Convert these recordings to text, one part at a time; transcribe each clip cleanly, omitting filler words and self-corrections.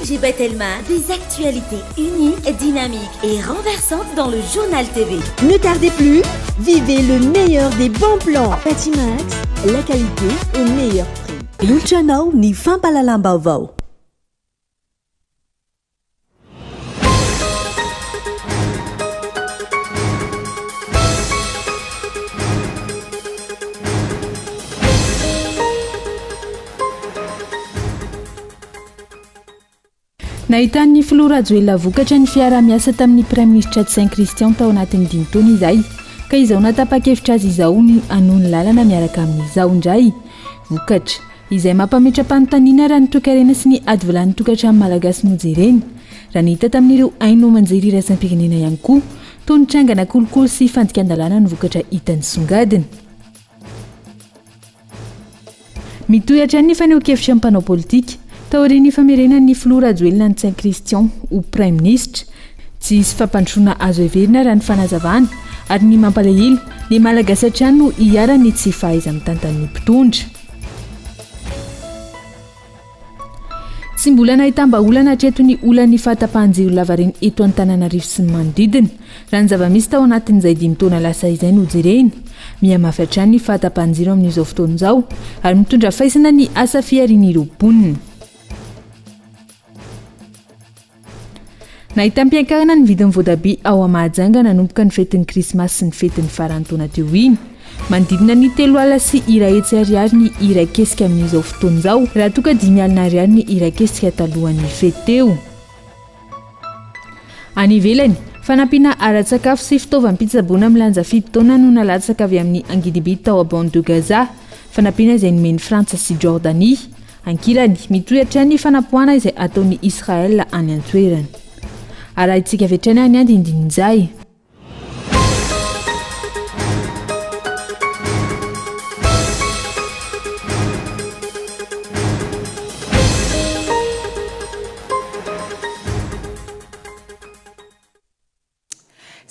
ONG Batelma, des actualités uniques, dynamiques et renversantes dans le Journal TV. Ne tardez plus, vivez le meilleur des bons plans. Batimax, la qualité au meilleur prix. Lolotra anao ny fampahalalam-baovao. Nahitan'ny filoha Rajoelina vokatra ny fiaraha-miasa tamin'ny praiminisitra Tsain Christian tao anatin'ny dimy taona izay ka izao nahatapa-kevitra azy izao ny hanohy ny lalana miaraka amin'izao indray. Vokatra izay mampametra-panontaniana raha ny toekarena sy ny ady vilany tokantrano malagasy no jerena. Raha ny hita tamin'ireo haino aman-jery iraisam-pirenena ihany koa, toa nitrangana kolikoly sy fandikan-dalàna ny vokatra hita nisongadina. Mitohy hatrany ny fanehoan-kevitry ny mpanao politika, taorian'ny famerenan'ny filoha Rajoelina an'i Ntsay Christian ho praiminisitra. Tsy hisy fampandrosoana azo heverina raha ny fanazavana, ary ny mampalahelo, ny Malagasy hatrany no iharan'ny tsy fahaiza-mitantan'ny mpitondra. Tsy mbola nahitam-bahaolana hatreto ny olan'ny fahatapahan-jiro lavareny eto Antananarivo sy ny manodidina, raha ny zava-misy tao anatin'izay dimy taona lasa izay no jerena. Mihamafy hatrany ny fahatapahan-jiro amin'izao fotoana izao ary mitondra faisana ny asa fiharian'ireo mponina. Nahitam-piakarana ny vidin'ny voatabia ao Mahajanga nanomboka ny fetin'ny krismasy sy ny fetin'ny faran'ny taona teo iny. Manodidina ny 301 ariary ny iray kesika amin'izao fotoana izao, raha toa ka 50 ariary ny iray kesika talohan'ny fety teo. Any ivelany, fanampiana ara-tsakafo sy fitaovam-pitsaboana milanja fito taona no nalatsaka avy amin'ny angidim-by tao Bande de Gaza, fanampiana izay nomen'i Frantsa sy Jordanie. Ankilany, mitohy hatrany ny fanapoahana izay ataon'i Israel any an-toerana. Arahintsika avy hatrany any andindinin'izay.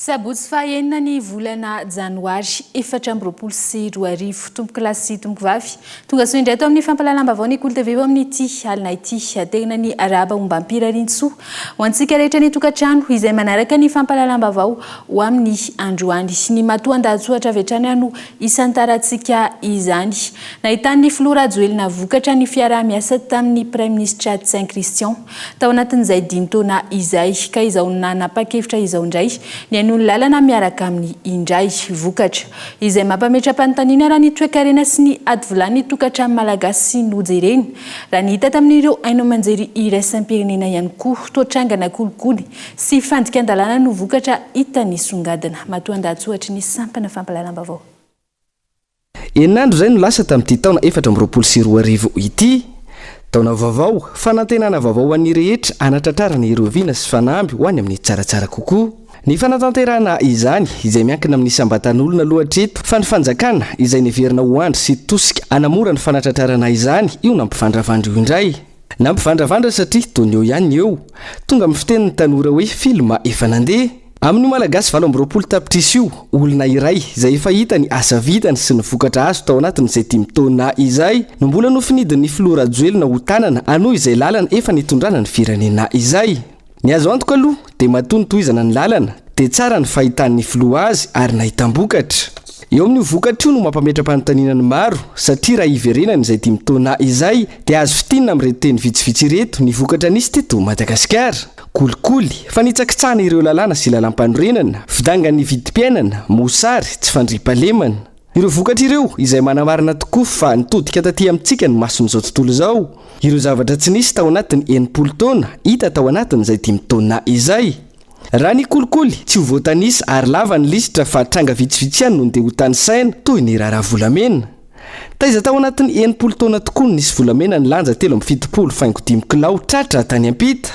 Sabotsy fahaenina ny volana janoary 2024. Tompokolahy sy tompokovavy, tonga soa indray ato amin'ny fampahalalam-baovao ny Kolo TV amin'ity alina ity. Aterina ny arahaba ombam-pirariantsoa ho antsika rehetra any an-tokantrano izay manaraka ny fampahalalam-baovao ho amin'ny androany. Ny matoandahatsoratra avy hatrany no isantarantsika izany. Nahitan'ny filoha Rajoelina vokatra ny fiaraha-miasa tamin'ny praiminisitra Tsain Christian. Tao anatin'izay dimy taona izay, ka izao nanapa-kevitra izao indray ny hanohy ny lalana miaraka aminy indray. Vokatra izay mampametra-panontaniana raha ny toekarena sy ny ady vilany tokantrano malagasy no jerena. Raha ny hita tamin'ireo haino aman-jery iraisam-pirenena ihany koa, toa trangana kolikoly sy fandikan-dalàna no vokatra hita nisongadina. Matoandahatsoratry ny sampana fampahalalam-baovao. Enina andro izay no lasa tamin'ity taona 2024 ity. Taona vaovao, fanantenana vaovao ho an'ny rehetra hanatratrarana ireo vina sy fanamby ho any amin'ny tsaratsara kokoa. Ny fanatanterahana izany, izay miankina amin'ny isam-batan'olona aloha hatreto, fa ny fanjakana, izay neverina ho andry sy tosika hanamora ny fanatratrarana izany, io nampivandravandra io indray. Nampivandravandra satria toa ny eo ihany ny eo. Tonga amin'ny fitenin'ny tanora hoe film efa nandeha. Amin'io Malagasy 28 tapitrisa io, olona iray izay efa hita ny asa vitany sy ny vokatra azo tao anatin'izay dimy taona izay no mbola nofinidin'ny filoha Rajoelina ho tanana hanohy izay lalana efa nitondrana ny firenena izay. Ny azo antoka aloha dia matoa notohizana ny lalana dia tsara ny fahitan'ny filoha azy ary nahitam-bokatra. Eo amin'io vokatra io no mampametra-panontaniana ny maro satria raha hiverenana izay dimy taona izay dia azo fintinina amin'ireto teny vitsivitsy ireto ny vokatra nisy teto Madagasikara. Kolikoly, fanitsakitsahana ireo lalàna sy lalàmpanorenana, fidangan'ny vidim-piainana, mosary, tsy fandriampahalemana. Ireo vokatra ireo izay manamarina tokoa fa nitodika taty amintsika ny mason'izao tontolo izao. Ireo zavatra tsy nisy tao anatin'ny 60 taona, hita tao anatin'izay dimy taona izay. Raha ny kolikoly, tsy ho voatanisa ary lava ny lisitra fa tranga vitsivitsy ihany no ndeha hotanisaina, toy ny raharaha volamena. Taiza tao anatin'ny 60 taona tokoa no nisy volamena nilanja 73 faingo dimy kilao tratra tany am-pita?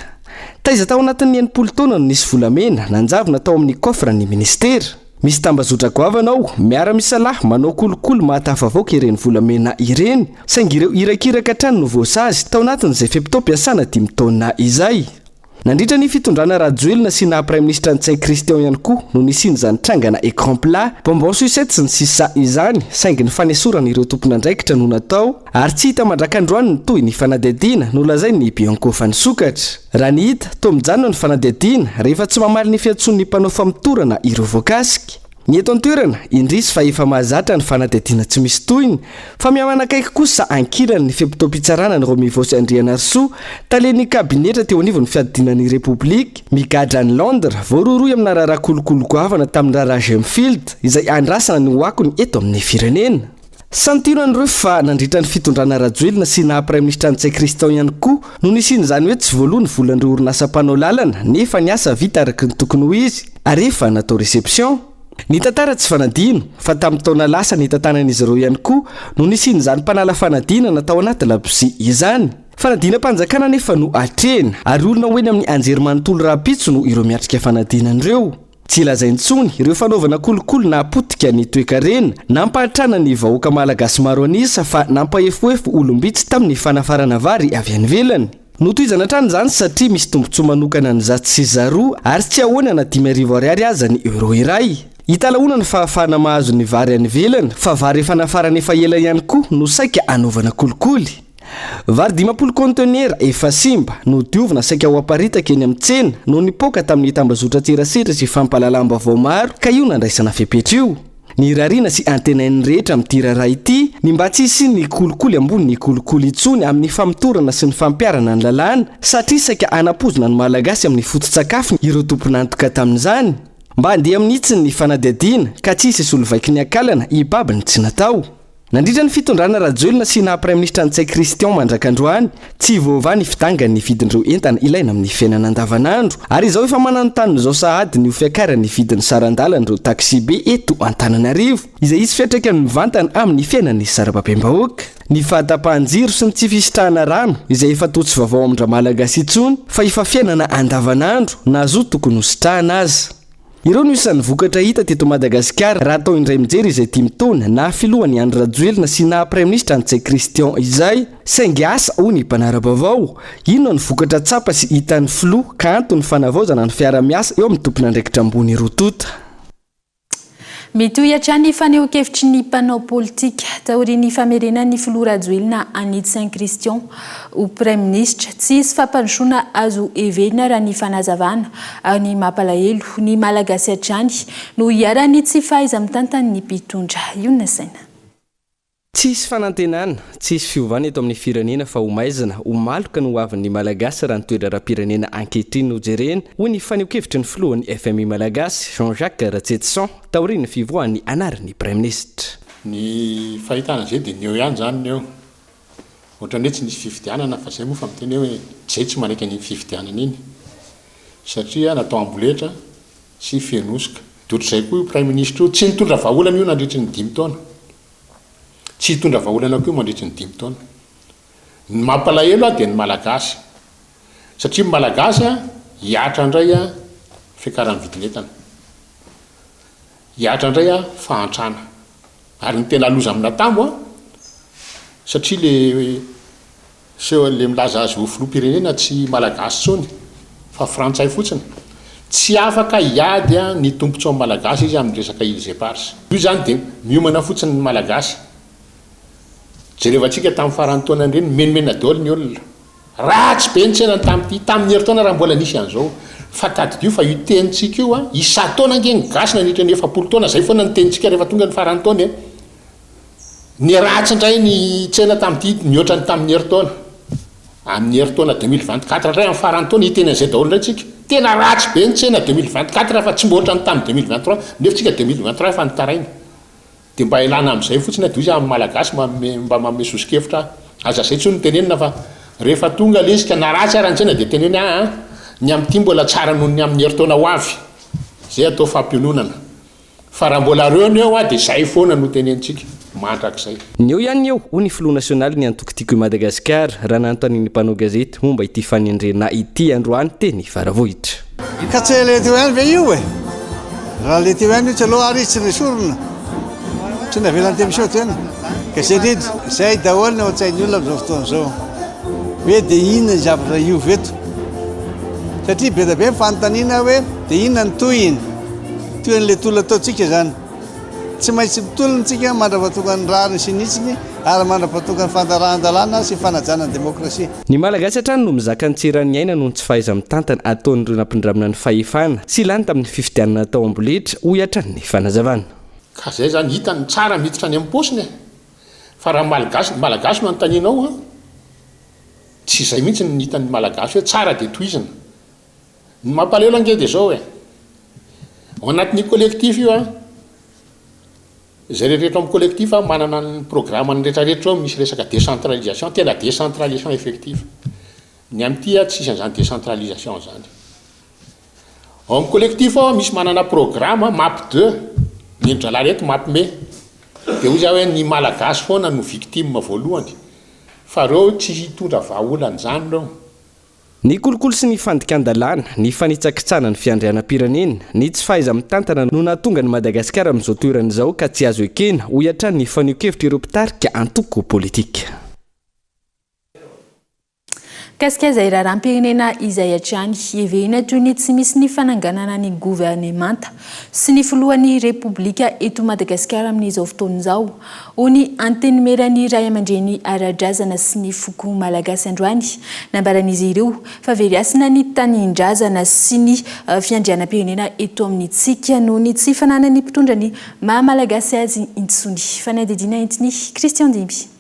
Taiza tao anatin'ny 60 taona no nisy volamena nanjavona tao amin'ny coffre ny ministera? Misy tambazotra goavana ao, miara-misalahy, manao kolikoly mahatafavoaka ireny volamena ireny, saingy ireo irakiraka hatrany no voasazy tao anatin'izay fe-potoam-piasana dimy taona izay. Nandritra ny fitondrana Rajoelina sy naha praiminisitra Ntsay Christian ihany koa no nisian'izany trangana écran plat, bonbon sucette sy ny sisa izany saingy ny fanesorana ireo tompon'andraikitra no natao ary tsy hita mandrak'androany ny tohin'ny fanadihadiana nolazain'ny Bianco fa nisokatra. Raha ny hita, toa mijanona ny fanadihadiana rehefa tsy mamaly ny fiantsoan'ny mpanao famotorana ireo voakasika. Ny eto an-toerana, indrisy fa efa mahazatra ny fanadihadiana tsy misy tohiny, fa mihamanakaiky kosa ankilany ny fe-potoam-pitsarana an'i Romivosy Andrianarisoa, talen'ny kabinetra teo anivon'ny fiadidiana ny Repoblika, migadra any Londres, voarohirohy amina raharaha kolikoly goavana tamin'ny raharaha Gemfield, izay andrasana ny ho akony eto amin'ny firenena. Santionan'ireo fa nandritra ny fitondrana Rajoelina sy naha praiminisitra Ntsay Christian ihany koa no nisian'izany hoe tsy voaloa ny volan'ireo orinasa mpanao lalana nefa ny asa vita araka ny tokony ho izy ary efa natao réception. Ny tantara tsy fanadino fa tamin'ny taona lasa nitantanan'izy ireo ihany koa no nisian'izany mpanala fanadinana tao anaty labozia izany. Fanadinam-panjakana anefa no atrehina ary olona ho eny amin'ny anjerimanontolo rahampitso no ireo miatrika fanadinana ireo. Tsy hilaza intsony ireo fanaovana kolikoly nahapotika ny toekarena, nampahantrana ny vahoaka malagasy maro an'isa fa nampahefohefo olom-bitsy tamin'ny fanafarana vary avy any ivelany. Notohizana hatrany izany satria misy tombontsoa manokana ny zatsy sy zaroa ary tsy ahoana na 5000 ariary aza ny euro iray. Hitalahoana ny fahafahana mahazo ny vary any ivelany fa vary efa nafarana efa ela ihany koa no saika anaovana kolikoly. Vary 50 kaontenera efa simba, nodiovina saika ho aparitaka eny amin'ny tsena no nipoaka tamin'ny tambazotran-tserasera sy fampahalalam-baovao maro ka io nandraisana fepetra io. Ny irariana sy antenain'ny rehetra amin'ity raharaha ity ny mba tsy hisian'ny kolikoly ambonin'ny kolikoly intsony amin'ny famotorana sy ny fampiharana ny lalàna satria saika hanapozina ny Malagasy amin'ny foto-tsakafony ireo tompon'antoka tamin'izany. Mba handeha amin'ny hitsiny ny fanadihadiana ka tsy hisy solovaiky ny akalana hibaby ny tsy natao. Nandritra ny fitondrana Rajoelina sy naha praiminisitra Ntsay Christian mandrak'androany, tsy voavaha ny fidangan'ny vidin'ireo entana ilaina amin'ny fiainana andavanandro, ary izao efa mananontanona izao sahady ny ho fiakaran'ny vidin'ny saran-dalan'ireo taxi-be eto Antananarivo, izay hisy fiantraikany mivantana amin'ny fiainan'ny sarababem-bahoaka. Ny fahatapahan-jiro sy ny tsy fisitrahana rano, izay efa toa tsy vaovao amin-dRamalagasy intsony, fa efa fiainana andavanandro, na zo tokony hositrahana aza. Ireo no isan'ny vokatra hita teto Madagasikara raha atao indray mijery izay dimy taona naha filoha an'i Andry Rajoelina sy naha praiminisitra an'i Ntsay Christian izay, saingy asa hoy ny mpanara-baovao, inona no vokatra tsapa sy hitan'ny filoha ka anton'ny fanavaozana ny fiara-miasa eo amin'ny tompon'andraikitra ambony roa tonta. Mitohy hatrany ny fanehoan-kevitry ny mpanao politika taorian'ny famerenan'ny filoha Rajoelina an'i Ntsay Christian ho praiminisitra. Tsy hisy fampandrosoana azo heverina raha ny fanazavana ary ny mampalahelo, ny Malagasy hatrany no iharan'ny tsy fahaiza-mitantan'ny mpitondra. Io no nasaina. Tsy hisy fanantenana, tsy hisy fiovana eto amin'ny firenena fa ho maizina, ho maloka ny ho avin'ny Malagasy raha ny toe-draharaham-pirenena ankehitriny no jerena, hoy ny fanehoan-kevitry ny filohan'ny FMI Malagasy, Jean Jacques Ratsietison, taorian'ny fivoahan'ny anaran'ny Praiminisitra. Ny fahitana an'izay dia ny eo ihany izany ny eo. Ohatran'ny hoe tsy nisy fifidianana fa izay moa fa miteny hoe izay tsy manaiky an'iny fifidianana iny satria natao amboletra sy feno hosoka. Dia ohatr'izay koa io Praiminisitra io, tsy nitondra vahaolana io nandritry ny dimy taona. Tsy hitondra vahaolana koa io mandritry ny dimy taona. Ny mampalahelo ahy dia ny Malagasy. Satria ny Malagasy hihatra indray fiakaran'ny vidin'entana. Hihatra indray fahantrana. Ary ny tena loza amin'Atambo satria le Seho le milaza azy ho filoham-pirenena tsy malagasy intsony fa frantsay fotsiny. Tsy afaka hiady ny tombotsoan'ny malagasy izy amin'ny resaka îles éparses. Io izany dia miomana fotsiny ny malagasy. Jerevantsika tamin'ny faran'ny taona ireny nimenomena daholo ny olona. Ratsy be ny tsenany tamin'ity, tamin'ny herintaona raha mbola nisy an'izao. Fa tadidio fa io tenintsika io, isan-taona ange ny gasy nandritra ny 40 taona, izay foana ny tenintsika rehefa tonga ny faran'ny taona e. Ny ratsy indray ny tsena tamin'ity mihoatra ny tamin'ny herintaona. Amin'ny herintaona 2024 indray amin'ny faran'ny taona hiteny an'izay daholo indray tsika. Tena ratsy be ny tsena 2024 fa tsy mba ohatran'ny tamin'ny 2023 nefa tsika 2023 efa nitaraina. Dia mba ilana amin'izay fotsiny aho dia hoy izy amin'ny Malagasy manome mba manome soso-kevitra aho. Aza izay intsony no tenenina fa rehefa tonga ilay izy ka na ratsy ara ny tsena dia teneno hoe aa ny amin'ity mbola tsara noho ny amin'ny herintaona ho avy. Izay atao fampiononana. Fa raha mbola reo ny eo a dia zay foana no tenenintsika mandrakizay. Ny eo ihany ny eo, hoy ny filoha nasionalin'ny antoko Tiako i Madagasikara, raha nanontanian'ny mpanao gazety momba ity fanendrena ity androany teny Faravohitra. Ka tsy ilay teo ihany ve io e? Raha ilay teo ihany io tsy aleo ary izy tsy nesorina, tsy navelany teo miseho tena. Ka izay indrindra, izay daholo ny ao an-tsain'ny olona amin'izao fotoana izao. Hoe dia inona ny zavatra hiova eto? Satria be dia be ny fanontaniana hoe dia inona ny tohiny? Tohin'ilay tolona ataontsika izany. Tsy maintsy mitolona isika mandra-pahatonga ny rariny sy ny hitsiny ary mandra-pahatonga ny fanarahan-dalàna sy fanajana ny demokrasia. Ny Malagasy hatrany no mizaka ny tsy eran'ny aina noho ny tsy fahaiza-mitantana ataon'ireo nampindramina ny fahefana sy lany tamin'ny fifidianana tao amboletra, hoy hatrany ny fanazavana. Ka zay zany hitany tsara miditra any am paosiny e! Fa raha malgasy malagasy no anontanianao an, tsy izay mihitsy ny hitan'ny malagasy hoe tsara dia tohizina. Ny mampalahelo ange dia zao e! Ao anatin'io collectif io an, izay rehetra rehetra ao amin'ny collectif an, manana ny programme-ny rehetra rehetra ao misy resaka décentralisation, tena décentralisation effective. Ny amin'ity an tsisy an'izany décentralisation izany. Ao amin'ny collectif ao misy manana programme map deux, ny an-dralahy reto mapme. Dia hoy za hoe ny malagasy foana no victime voalohany fa reo tsy hitondra vahaolana izany reo. Ny kolikoly sy ny fandikan-dalàna, ny fanitsakitsahana ny fiandrianam-pirenena, ny tsy fahaiza-mitantana no nahatonga an'i Madagasikara amin'izao toerana izao ka tsy azo ekena, hoy hatrany ny fanehoan-kevitr'ireo mpitarika antoko politika. Mikasika izay raharaham-pirenena izay hatrany, heverina toy ny tsy misy ny fananganana ny governemanta sy ny filohan'ny Repoblika eto Madagasikara amin'izao fotoana izao, hoy ny Antenimieran'ny Raiamandreny ara-drazana sy ny foko malagasy androany. Nambaran'izy ireo fa very hasina ny tanindrazana sy ny fiandrianam-pirenena eto amintsika noho ny tsy fananan'ny mpitondra ny maha malagasy azy intsony. Fanadihadiana entin'i Christian Dimby.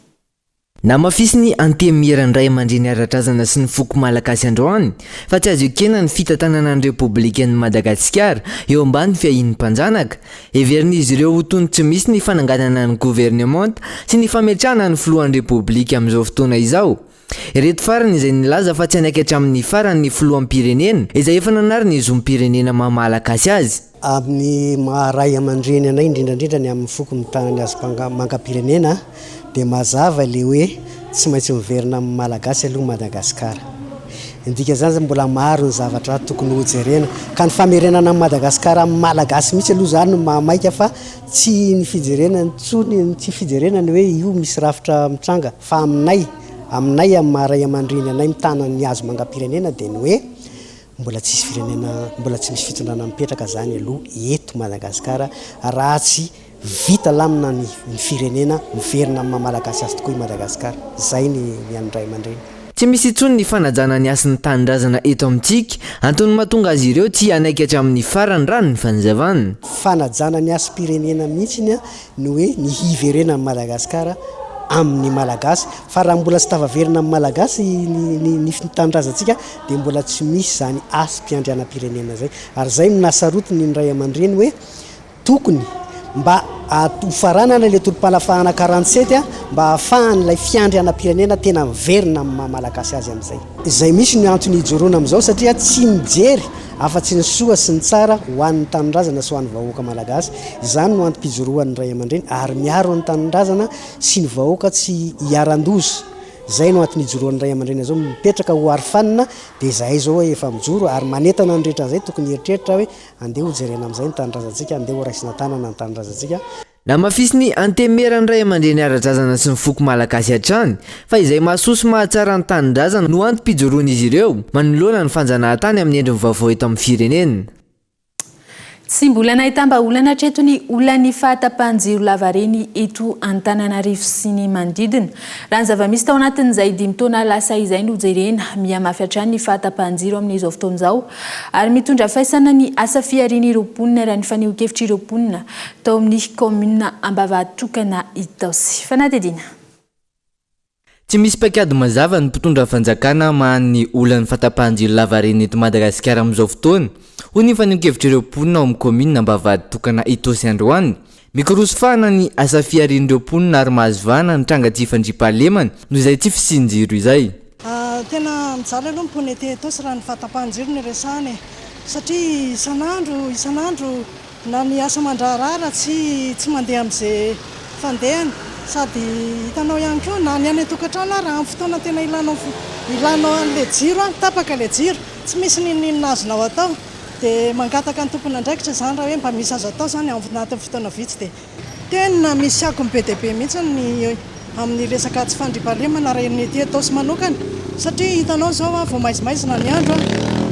Namafisin'ny Antenimieran'ny Raiamandreny ara-drazana sy ny foko malagasy androany fa tsy azo ekena ny fitantanana ny Repoblikan'i Madagasikara eo ambany fiahian'ny mpanjanaka. Heverin'izy ireo ho toy ny tsy misy ny fananganana ny governemanta sy ny fametrahana ny filohan'ny Repoblika amin'izao fotoana izao. Ireto farany izay nilaza fa tsy hanaiky hatramin'ny farany ny filoham-pirenena izay efa nanary ny zom-pirenena maha malagasy azy. Amin'ny maha ray aman-dreny anay, indrindra indrindra ny amin'ny foko mitana ny hazom-pangam-pirenena dia mazava ilay hoe tsy maintsy miverina amin'ny Malagasy aloha Madagasikara. Ny dikan'izany izany mbola maro ny zavatra tokony hojerena. Ka ny famerenana an'i Madagasikara amin'ny Malagasy mihitsy aloha izany no mahamaika fa tsy ny fijerena intsony, tsy fijerena ny hoe io misy rafitra mitranga fa aminay, aminay amin'ny maha ray aman-dreny anay mitana ny hazomangam-pirenena dia ny hoe Mbola tsisy firenena, mbola tsy misy fitondrana mipetraka zany aloha eto Madagascar raha tsy vita lamina ny ny firenena, miverina amin'ny maha Malagasy azy tokoa i Madagascar. Zay ny ny an'ny ray aman-dreny. Tsy misy intsony ny fanajana ny hasin'ny tanindrazana eto amintsika, antony mahatonga azy ireo tsy hanaiky hatramin'ny farany raha ny fanazavana. Fanajana ny hasim-pirenena mihitsy ny hoe ny hiverenan'i Madagasikara amin'ny Malagasy, fa raha mbola tsy tafaverina amin'ny Malagasy ny ny ny tanindrazantsika dia mbola tsy misy izany hasim-piandrianam-pirenena izay, ary izay no nahasarotiny ny ray aman-dreny hoe tokony mba hofaranana ilay tolom-panafahana 47 mba hahafahan'ilay fiandrianam-pirenena tena miverina amin'ny maha Malagasy azy amin'izay. Izay mihitsy no antony hijoroana amin'izao satria tsy mijery afa-tsy ny soa sy ny tsara ho an'ny tanindrazana sy ho an'ny vahoaka Malagasy. Izany no antom-pijoroan'ny ray aman-dreny ary miaro ny tanindrazana sy ny vahoaka tsy hiharan-doza. Izay no antony ijoroan'ny ray aman-dreny izao mipetraka ho arofanina dia izahay izao efa mijoro ary manentana ny rehetra izay tokony hieritreritra hoe andeha hojerena amin'izay ny tanindrazantsika, andeha horaisina an-tanana ny tanindrazantsika. Namafisin'ny Antenimieran'ny Ray aman-dreny ara-drazana sy ny foko malagasy hatrany fa izay mahasoa sy mahatsara ny tanindrazana no antom-pijoroan'izy ireo manoloana ny fanjanahantany amin'ny endriny vaovao eto amin'ny firenena. Tsy mbola nahitam-bahaolana hatreto ny olan'ny fahatapahan-jiro lavareny eto Antananarivo sy ny manodidina. Raha ny zava-misy tao anatin'izay dimy taona lasa izay no jerena, mihamafy hatrany ny fahatapahan-jiro amin'izao fotoana izao ary mitondra faisana ny asa fiharian'ireo mponina raha ny fanehoan-kevitr'ireo mponina tao amin'ny kaominina Ambavahaditokana Itaosy. Fanadihadiana. Tsy misy paikady mazava ny mpitondra fanjakana hamaha ny olan'ny fahatapahan-jiro lavareny eto Madagasikara amin'izao fotoana, hoy ny fanehoan-kevitr'ireo mponina ao amin'ny kaominina Ambavahaditokana Itaosy androany. Mikorosy fahana ny asa fiharian'ireo mponina ary mahazo vahana ny tranga tsy fandriampahalemana noho izay tsy fisian-jiro izay. Tena mijaly aloha ny mponina ety Itaosy raha ny fahatapahan-jiro no resahana e! Satria isan'andro isan'andro Na ny asa aman-draharaha ara tsy tsy mandeha amin'izay fandehany. Sady hitanao ihany koa na ny any an-tokantrano ara amin'ny fotoana tena ilanao ilanao an'ilay jiro an, tapaka ilay jiro, tsy misy n'inon'inona azonao atao. Dia mangataka ny tompon'andraikitra izany raha hoe mba misy azo atao izany ao anatin'ny fotoana vitsy dia tena misy akony be dia be mihitsy ny amin'ny resaka tsy fandriampahalemana raha ny ety Itaosy manokana satria hitanao izao an, vao maizimaizina ny andro an,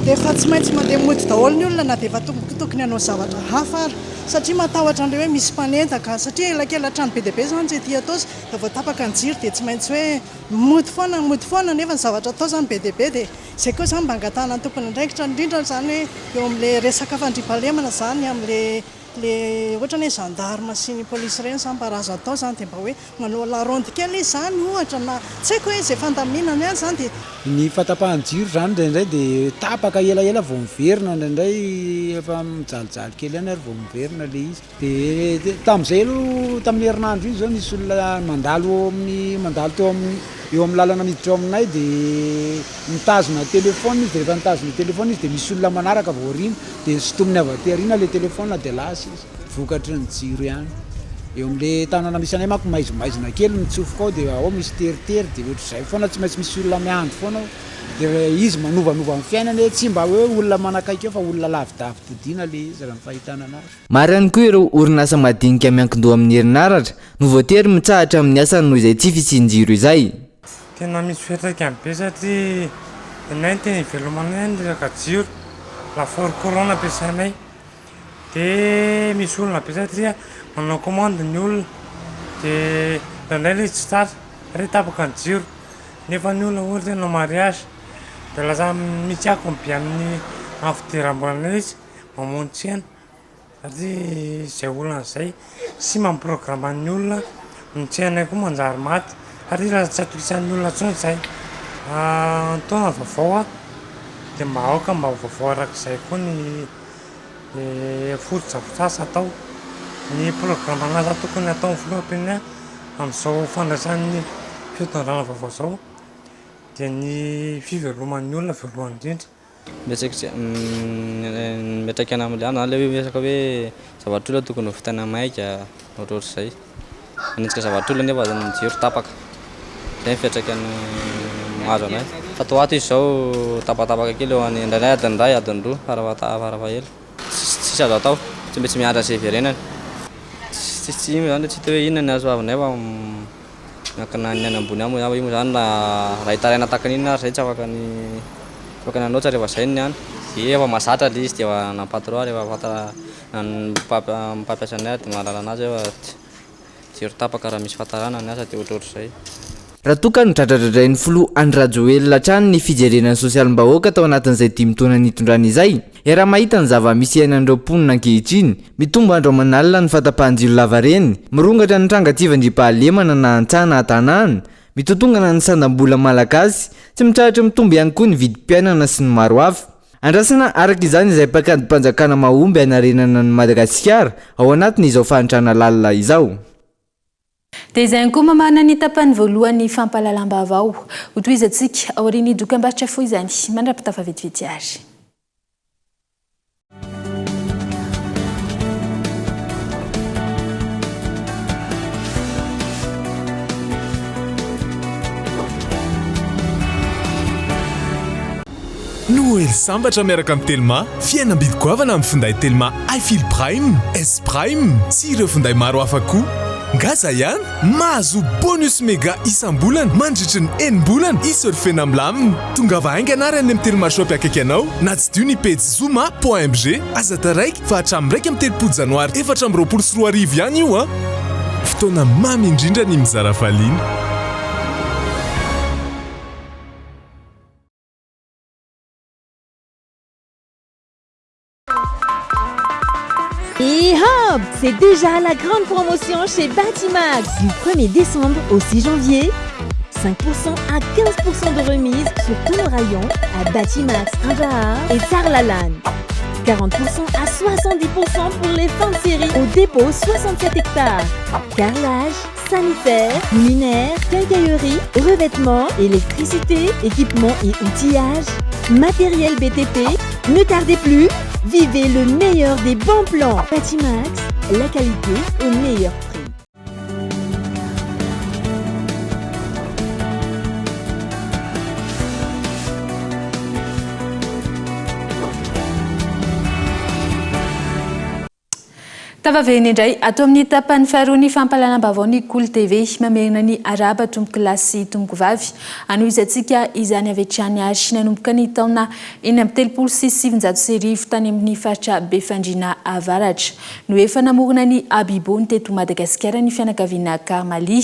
Dia efa tsy maintsy mandeha mody daholo ny olona na dia efa tokony hanao zavatra hafa ary satria matahotra an'ilay hoe misy mpanendaka satria elakelan-trano be dia be izany ety Itaosy dia vao tapaka ny jiro dia tsy maintsy hoe mody foana mody foana nefa ny zavatra atao izany be dia be dia izay koa izany mba angatahana ny tompon'andraikitra indrindra izany hoe eo amin'ilay resaka fandriampahalemana izany amin'ilay Le ohatrany hoe gendarme sy ny police ireny zany mba raha azo atao zany dia mba hoe manao la ronde kely izy zany ohatra na tsy haiko hoe izay fandaminany any zany dia. Ny fahatapahan-jiro zany indraindray dia tapaka elaela vao miverina, indraindray efa mijalijaly kely ihany ary vao miverina le izy. Dia tamin'izay aloha tamin'ny herinandro iny zao nisy olona mandalo eo amin'ny mandalo teo amin'ny eo amin'ny lalana miditra eo aminay dia mitazona telephone izy dia rehefa nitazona telephone izy dia misy olona manaraka avy aoriana. Dia sintominy avy aty aoriana ilay telephone dia lasa izy. Vokatry ny jiro ihany. Eo amin'ilay tanana misy anay manko maizimaizina kely mitsofoka ao dia ao misy teritery dia ohatr'izay foana tsy maintsy misy olona miandry foana ao. Dia izy manovanova ny fiainany hoe tsy mba hoe olona manakaiky eo fa olona lavidavy-podiana ilay izy raha ny fahitana anazy. Maro ihany koa ireo orinasa madinika miankin-doha amin'ny herinaratra no voatery mitsahatra amin'ny asany noho izay tsy fisian-jiro izay. Tena misy fiantraikany be satria ny anay ny tena ivelomanay ny resaka jiro, lafaoro courant no ampiasainay, dia misy olana be satria manao commande ny olona dia indraindray ilay izy tsy tratra satria tapaka ny jiro nefa ny olona ohatra hoe hanao mariage dia lasa misy akony be amin'ny fidiram-bolanay izy mamono tsena. Satria izay olana izay sy mampiprograma ny olona ny tsenanay koa manjary maty satria lasa tsy atokisan'ny olona intsony izay. Ny taona vaovao dia mba aoka mba ho vaovao arak'izay koa ny fotodrafitrasa atao. Ny programan'asa tokony hataon'ny filoham-pirenena amin'izao fandraisan'ny fitondrana vaovao izao dia ny fiveloman'ny olona voalohany indrindra. Miantraika amin'ilay andro zany ilay hoe resaka hoe zavatr'olona tokony ho vitaina maika, ohatrohatr'izay. Manenjika zavatr'olona nefa ny jiro tapaka. Izay ny fiantraikany mahazo anay. Tato ho ato izy izao tapatapaka kely eo any indraindray adiny iray, adiny roa farafaha-ela. Tsisy azo atao, tsy maintsy miandry an'izay hiverenany. Tsisy io moa zany tsy hita hoe inona ny azo avinay fa. Miankina ny any ambony any moa zany fa io moa zany raha hitaraina tahaka ny inona ary zay tsy afaka ny tsy afaka ny hanoatra rehefa zay ny any. Dia efa mahazatra ilay izy dia efa na ny patron ary efa fantatra na ny mpampiasa anay ary dia mahalala anazy hoe efa jiro tapaka raha misy fahatarana ny asa dia ohatrohatr'izay. Raha toa ka nodradradradrain'ny filoha Andry Rajoelina hatrany ny fijerena ny sosialim-bahoaka tao anatin'izay dimy taona nitondrany izay, Iaraha-mahita ny zava-misy iainan'ireo mponina ankehitriny. Mitombo andro aman'alina ny fahatapahan-jiro lavareny. Mirongatra ny tranga tsy fandriampahalemana na an-tsaha na an-tanàna. Mitotongana ny sandam-bola malagasy. Tsy mitsahatra mitombo ihany koa ny vidim-piainana sy ny maro hafa. Andrasana araka izany izay paik'adim-panjakana mahomby hanarenana an'i Madagasikara ao anatin'izao fahantrana lalina izao. Dia izay ihany koa mamarana ny tapany voalohan'ny fampahalalam-baovao. Hotohizantsika aorian'ny dokambarotra fohy izany. Mandra-pitafa vetivety ary. Noely sambatra miaraka amin'ny Telma, fihenam-bidy goavana amin'ny finday Telma iFeel Prime, S Prime sy ireo finday maro hafa koa. Ngaza ihany, mahazo bonus mega isam-bolana mandritry ny enim-bolana hi-surfena milamina. Tongava haingana ary any amin'ny Telma Shop akaiky anao na tsidiho ny pejy zoma point mg. Aza taraiky fa hatramin'ny 31 janoary 2024 ihany io an! Fotoana mamy indrindra ny mizara hafaliana. Et hop, c'est déjà la grande promotion chez Batimax du 1er décembre au 6 janvier. 5% à 15% de remise sur tous nos rayons à Batimax Andraharo et Tsaralalàna. 40% à 70% pour les fins de série au dépôt 67 hectares. Carrelage, sanitaire, luminaire, quincaillerie, revêtement, électricité, équipement et outillage, matériel BTP. Ne tardez plus, vivez le meilleur des bons plans. Batimax, la qualité au meilleur prix. Tafaverina indray ato amin'ny tapany faharoa ny fampahalalam-baovao ny Kolo TV. Mamerina ny arahaba tompoko lahy sy tompoko vavy. Hanohizantsika izany avy hatrany ary nanomboka ny taona 1936 tany amin'ny faritra Befandriana Avaratra no efa namorona ny Abibo ny teto Madagasikara ny fianakaviana Karmali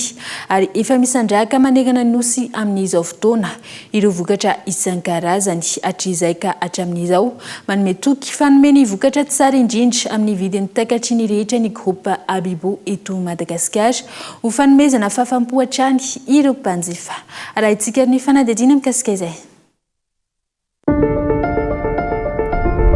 ary efa misandrahaka manerana ny Nosy amin'izao fotoana ireo vokatra isan-karazany hatrizay ka hatramin'izao. Manome toky fa hanome ny vokatra tsara indrindra amin'ny vidiny takatry ny rehetra ny Groupe Abibo eto Madagasikara ho fanomezana fahafaham-po hatrany ireo mpanjifa. Arahintsika ny fanadihadiana mikasika izay.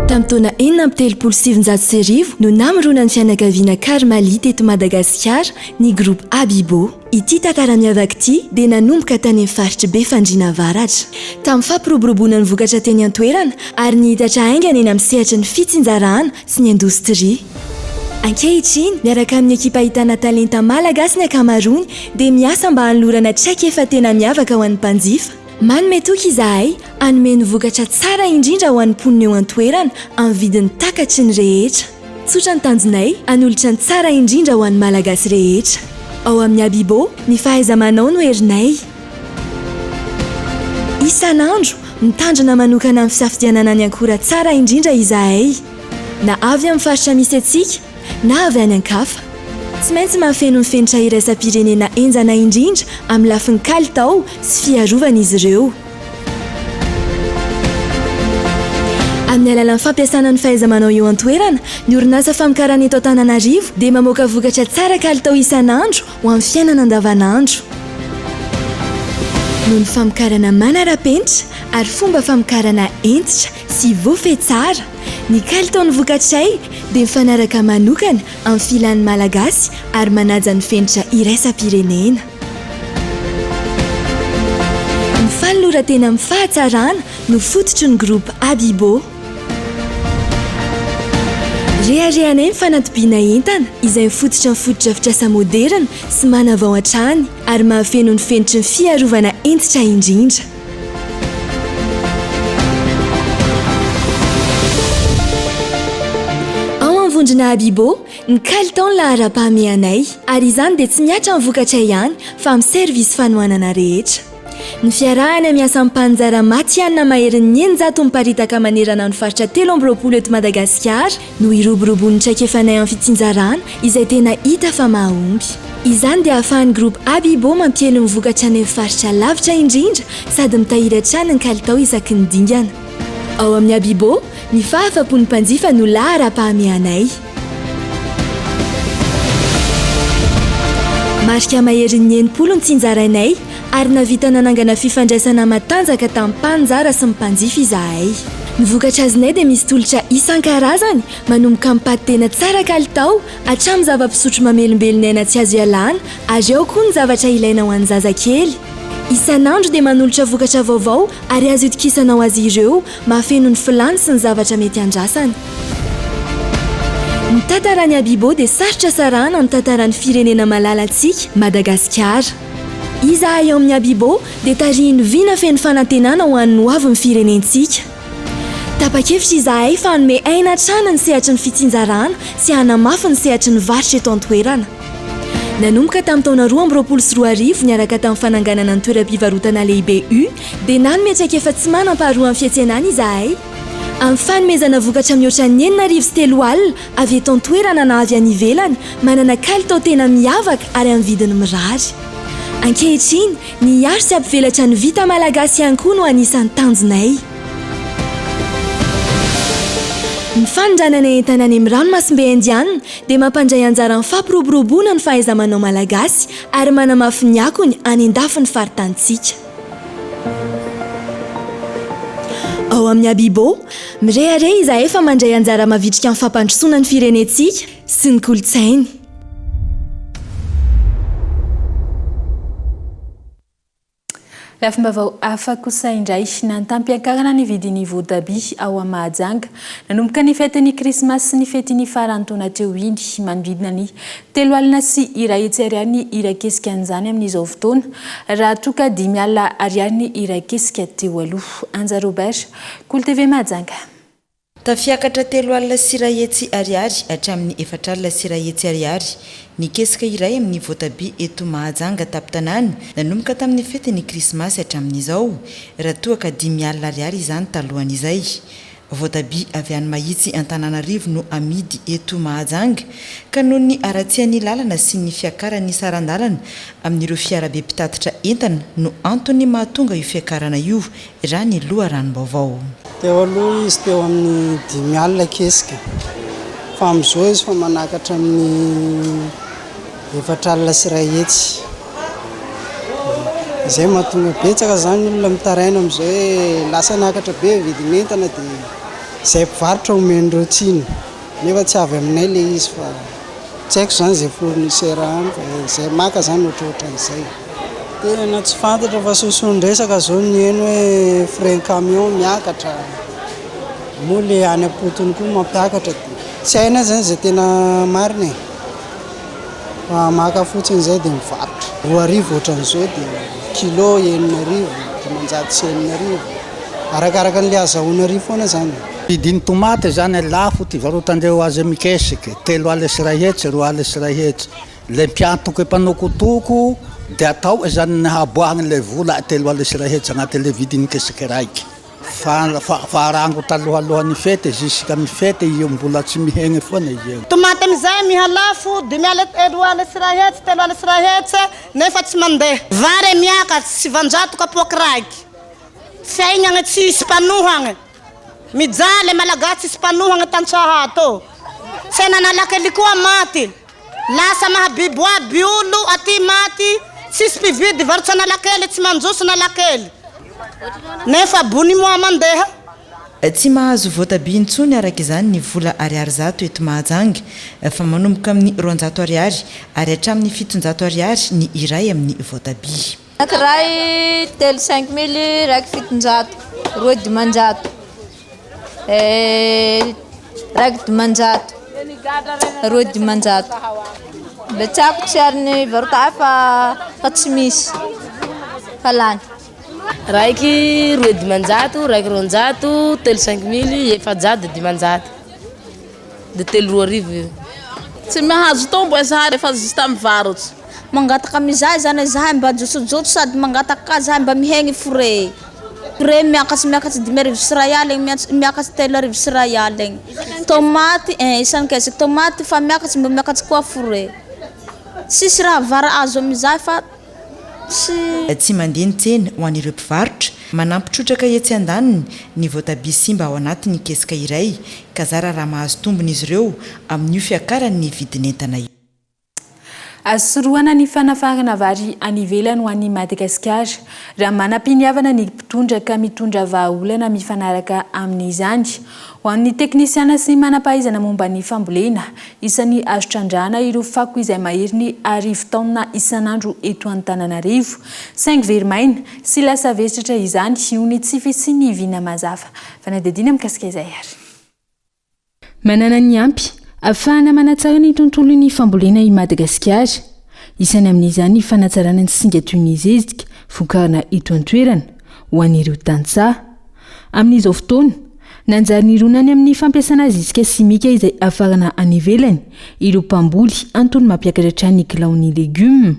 Tamin'ny taona 1936 no namoronan'ny fianakaviana Karmali teto Madagasikara ny Groupe Abibo. Ity tantara miavaka ity dia nanomboka tany amin'ny faritr'i Befandriana Avaratra. Tamin'ny fampiroboroboana ny vokatra teny an-toerana ary nihitatra haingana eny amin'ny sehatry ny fitsinjarana sy ny indostria. Ankehitriny, miaraka amin'ny ekipa ahitana talenta malagasy ny ankamaroany dia miasa mba hanolorana traikefa tena miavaka ho an'ny mpanjifa. Manome toky izahay hanome ny vokatra tsara indrindra ho an'ny mponina eo an-toerana amin'ny vidiny takatry ny rehetra. Tsotra ny tanjonay, hanolotra ny tsara indrindra ho an'ny Malagasy rehetra. Ao amin'ny Abibo, ny fahaiza-manao no herinay. Isan'andro, mitandrina manokana amin'ny fisafidianana ny ankora tsara indrindra izahay. Na avy amin'ny faritra misy antsika, na avy any an-kafa. Tsy maintsy mahafeno ny fenitra iraisam-pirenena henjana indrindra amin'ny lafiny kalitao sy fiarovana izy ireo. Amin'ny alalan'ny fampiasana ny fahaiza-manao eo an-toerana, ny orinasa famokarana eto Antananarivo dia mamoaka vokatra tsara kalitao isan'andro ho amin'ny fiainana andavanandro. Noho ny famokarana manara-penitra ary fomba famokarana hentitra sy voafehy tsara, ny kalitaon'ny vokatray dia mifanaraka manokana amin'ny filan'ny Malagasy ary manaja ny fenitra iraisam-pirenena. Ny fanoloran-tena amin'ny fahatsarana no fototry ny Groupe Abibo. Reharehanay ny fanatobiana entana izay mifototra amin'ny fotodrafitrasa moderina sy manavao hatrany ary mahafeno ny fenitry ny fiarovana hentitra indrindra. Ao amin'ny vondrona Abibo, ny kalitao no laharam-pahamehanay ary izany dia tsy mihatra amin'ny vokatray ihany fa amin'ny servisy fanohanana rehetra. Ny fiarahana miasa amin'ny mpaninjara matihanina maherin'ny 600 miparitaka manerana ny faritra 23 eto Madagasikara no hiroboroboan'ny traikefanay amin'ny fitsinjarana izay tena hita fa mahomby. Izany dia ahafahan'ny Groupe Abibo mampiely ny vokatra any amin'ny faritra lavitra indrindra sady mitahiry hatrany ny kalitao isaky ny dingana. Ao amin'ny Abibo, ny fahafapon'ny mpanjifa no laharam-pahamehanay. Marika maherin'ny 60 ny tsinjarainay ary nahavita nanangana fifandraisana matanjaka tamin'ny mpaninjara sy ny mpanjifa izahay. Ny vokatra azonay dia misy tolotra isan-karazany, manomboka amin'ny paty tena tsara kalitao hatramin'ny zava-pisotro mamelombelona aina tsy azo ialana ary ao koa ny zavatra ilaina ho an'ny zazakely. Isan'andro dia manolotra vokatra vaovao ary azo itokisana ho azy ireo, mahafeno ny filàny sy ny zavatra mety andrasany. Ny tantaran'i Abibo dia sarotra sarahana amin'ny tantaran'ny firenena malalantsika, Madagasikara. Izahay ao amin'ny Abibo dia tarihin'ny vina feno fanantenana ho an'ny hoavin'ny firenentsika. Tapa-kevitra izahay fa hanome aina hatrany ny sehatry ny fitsinjarana sy hanamafy ny sehatry ny varotra eto an-toerana. Nanomboka tamin'ny taona 2022 niaraka tamin'ny fananganana ny toeram-pivarotana lehibe U dia nanome traikefa tsy manam-paharoa amin'ny fiantsenana izahay amin'ny fanomezana vokatra mihoatra ny 3600 avy eto an-toerana na avy any ivelany, manana kalitao tena miavaka ary amin'ny vidiny mirary. Ankehitriny, ny hiaro sy hampivelatra ny vita malagasy ihany koa no anisan'ny tanjonay. Ny fanondranana entana any amin'ny ranomasimbe Indiana dia mampandray anjara amin'ny fampiroboroboana ny fahaiza-manao malagasy ary manamafy ny akony any an-dafin'ny faritanintsika. Ao amin'ny Abibo, mirehareha izahay fa mandray anjara mavitrika amin'ny fampandrosoana ny firenentsika sy ny kolontsainy. Lafim-baovao hafa kosa indray, nantam-piakarana ny vidin'ny voatabia ao Mahajanga. Nanomboka ny fetin'ny Krismasy sy ny fetin'ny faran'ny taona teo iny, manodidina ny 130 ariary ny iray kesika an'izany amin'izao fotoana, raha toa ka 50 ariary ny iray kesika teo aloha. Anja Robert, Kolo TV Mahajanga. Tafiakatra 3 100 ariary hatramin'ny 4 100 ariary ny kesika iray amin'ny voatabia eto Mahajanga tampon-tanàna nanomboka tamin'ny fetin'ny krismasy hatramin'izao, raha toa ka 5 000 ariary izany talohan'izay. Voatabia avy any Mahitsy Antananarivo no amidy eto Mahajanga, ka noho ny haratsian'ny lalana sy ny fiakaran'ny saran-dalana amin'ireo fiarabe mpitatitra entana no antony mahatonga io fiakarana io, raha ny loharanom-baovao. Teo aloha izy teo amin'ny 50 kesika, fa amin'izao izy efa manakatra amin'ny 1 400. Izay mahatonga betsaka izany ny olona mitaraina amin'izao hoe lasa niakatra be ny vidin'entana dia izay mpivarotra omen'ireo tsiny nefa tsy avy aminay ilay izy fa tsy haiko izany izay fournisseur any fa izay maka izany ohatrohatran'izay. Tena tsy fantatra fa sosoan-dresaka izao ny heno hoe frais camion miakatra moa ilay any am-potony koa mampiakatra dia tsy hainay izany izay tena marina e. Fa maka fotsiny izay dia mivarotra. 2000 ohatran'izao dia kilo 6000, 6500. Arakaraka an'ilay azahoana ary foana izany. Vidin'ny tomaty izany lafo ty varotandreo azy mikesiky, 1 300, 1 200. Le mpiantoky mpanokotoko de atao izany ny haboahany le vola 1 300 agnatin'le vidin'ny kesiky raiky. Fa fa rango talohalohan'ny fety jusqu'à ny fety io mbola tsy mihegny foana izy io. Tomaty amizay mihalafo 3 500, 3 200 nefa tsy mandeha. Vary miakatry 900 kapoaky raiky. Fiaignagna tsisy mpanohagna. Mijaly Malagasy tsisy mpanohagna tantsaha ato. Tsena Analakely koa maty. Lasa mahabibo aby olo aty maty tsisy mpividy varotra Analakely tsy manjoso Analakely nefa bony moa mandeha. Tsy mahazo voatabia intsony araka izany ny vola ariary 100 eto Mahajanga fa manomboka amin'ny 200 ariary ary hatramin'ny 700 ariary ny iray amin'ny voatabia. Anankiray telo cinq mille, raiky 700, roa 500, raiky 500, roa 500. Le tsako tsy ary ny varota ahy fa fa tsy misy fa lany. Raiky roe 500, raiky 200, telo cinq mille, 400 500, de telo 2000 io. Tsy mahazo tombo zahay rehefa juste mivarotsy. Mangataka amizay zany zahay mba josojotso sady mangataka ka zahay mba mihegny frais. Frais miakatry miakatry 11 500 miakatry 3100. Tomaty isan-kesiky tomaty fa miakatry mba miakatry koa frais. Tsisy raha vara azo amizay fa tsy. Tsy mandeha ny tsena ho an'ireo mpivarotra. Manampy trotraka etsy andaniny ny voatabia simba ao anatin'ny kesika iray ka zara raha mahazo tombony izy ireo amin'io fiakaran'ny vidin'entana io. Azo sorohana ny fanafarana vary any ivelany ho an'i Madagasikara raha manam-piniavana ny mpitondra ka mitondra vahaolana mifanaraka amin'izany. Ho an'ny teknisiana sy manam-pahaizana momba ny fambolena, isan'ny azo trandrahana ireo fako izay maherin'ny 1000 taonina isan'andro eto Antananarivo. Saingy very maina sy lasa vesatra izany noho ny tsy fisian'ny vina mazava. Fanadihadiana mikasika izay ary. Manana ny ampy ahafahana manatsara ny tontolon'ny fambolena i Madagasikara. Isany amin'izany ny fanatsarana ny singa toy ny zezika vokarina eto an-toerana ho an'ireo tantsaha. Amin'izao fotoana, nanjary nirona any amin'ny fampiasana zezika simika izay hafarana any ivelany ireo mpamboly antony mampiakatra hatrany ny kilaon'ny legioma.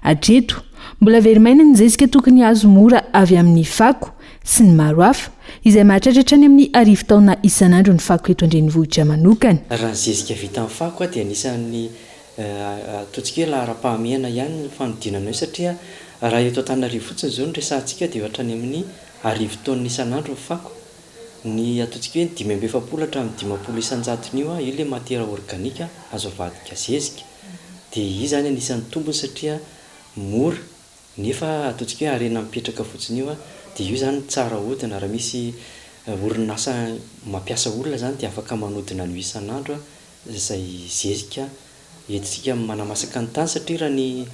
Hatreto, mbola very maina ny zezika tokony azo mora avy amin'ny fako sy ny maro hafa, izay mahatratra hatrany amin'ny 1000 taona isan'andro ny fako eto an-drenivohitra manokana. Raha ny zezika vita amin'ny fako dia anisan'ny ataontsika hoe laharam-pahamehana ihany ny fanodinana io satria raha eto Antananarivo fotsiny izao no resahantsika dia eo hatrany amin'ny 1000 taonina isan'andro ny fako. Ny ataontsika hoe ny 45 hatramin'ny 50 isan-jatony io, io ilay matière organique azo avadika zezika. Dia io izany anisan'ny tombony satria mora Nefa ataontsika hoe harena mipetraka fotsiny io dia io izany tsara ahodina, raha misy orinasa mampiasa olona izany dia afaka manodina an'io isan'andro izay zezika entintsika manamasaka ny tany satria raha ny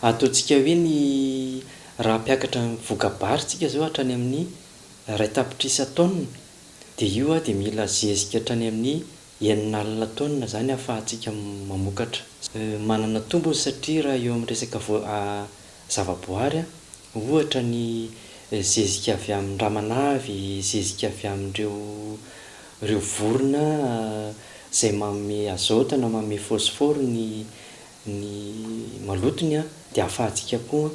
ataontsika hoe ny raha hampiakatra ny voka-bary tsika izao hatrany amin'ny iray tapitrisa taonina dia io dia mila zezika hatrany amin'ny 60 taonina izany ahafahantsika mamokatra. Manana tombony satria raha eo amin'ny resaka zavaboary, ohatra ny zezika avy amin'ny ramanavy, zezika avy amin'ireo ireo vorona izay manome azote na manome phosphore ny ny malotony dia ahafahantsika koa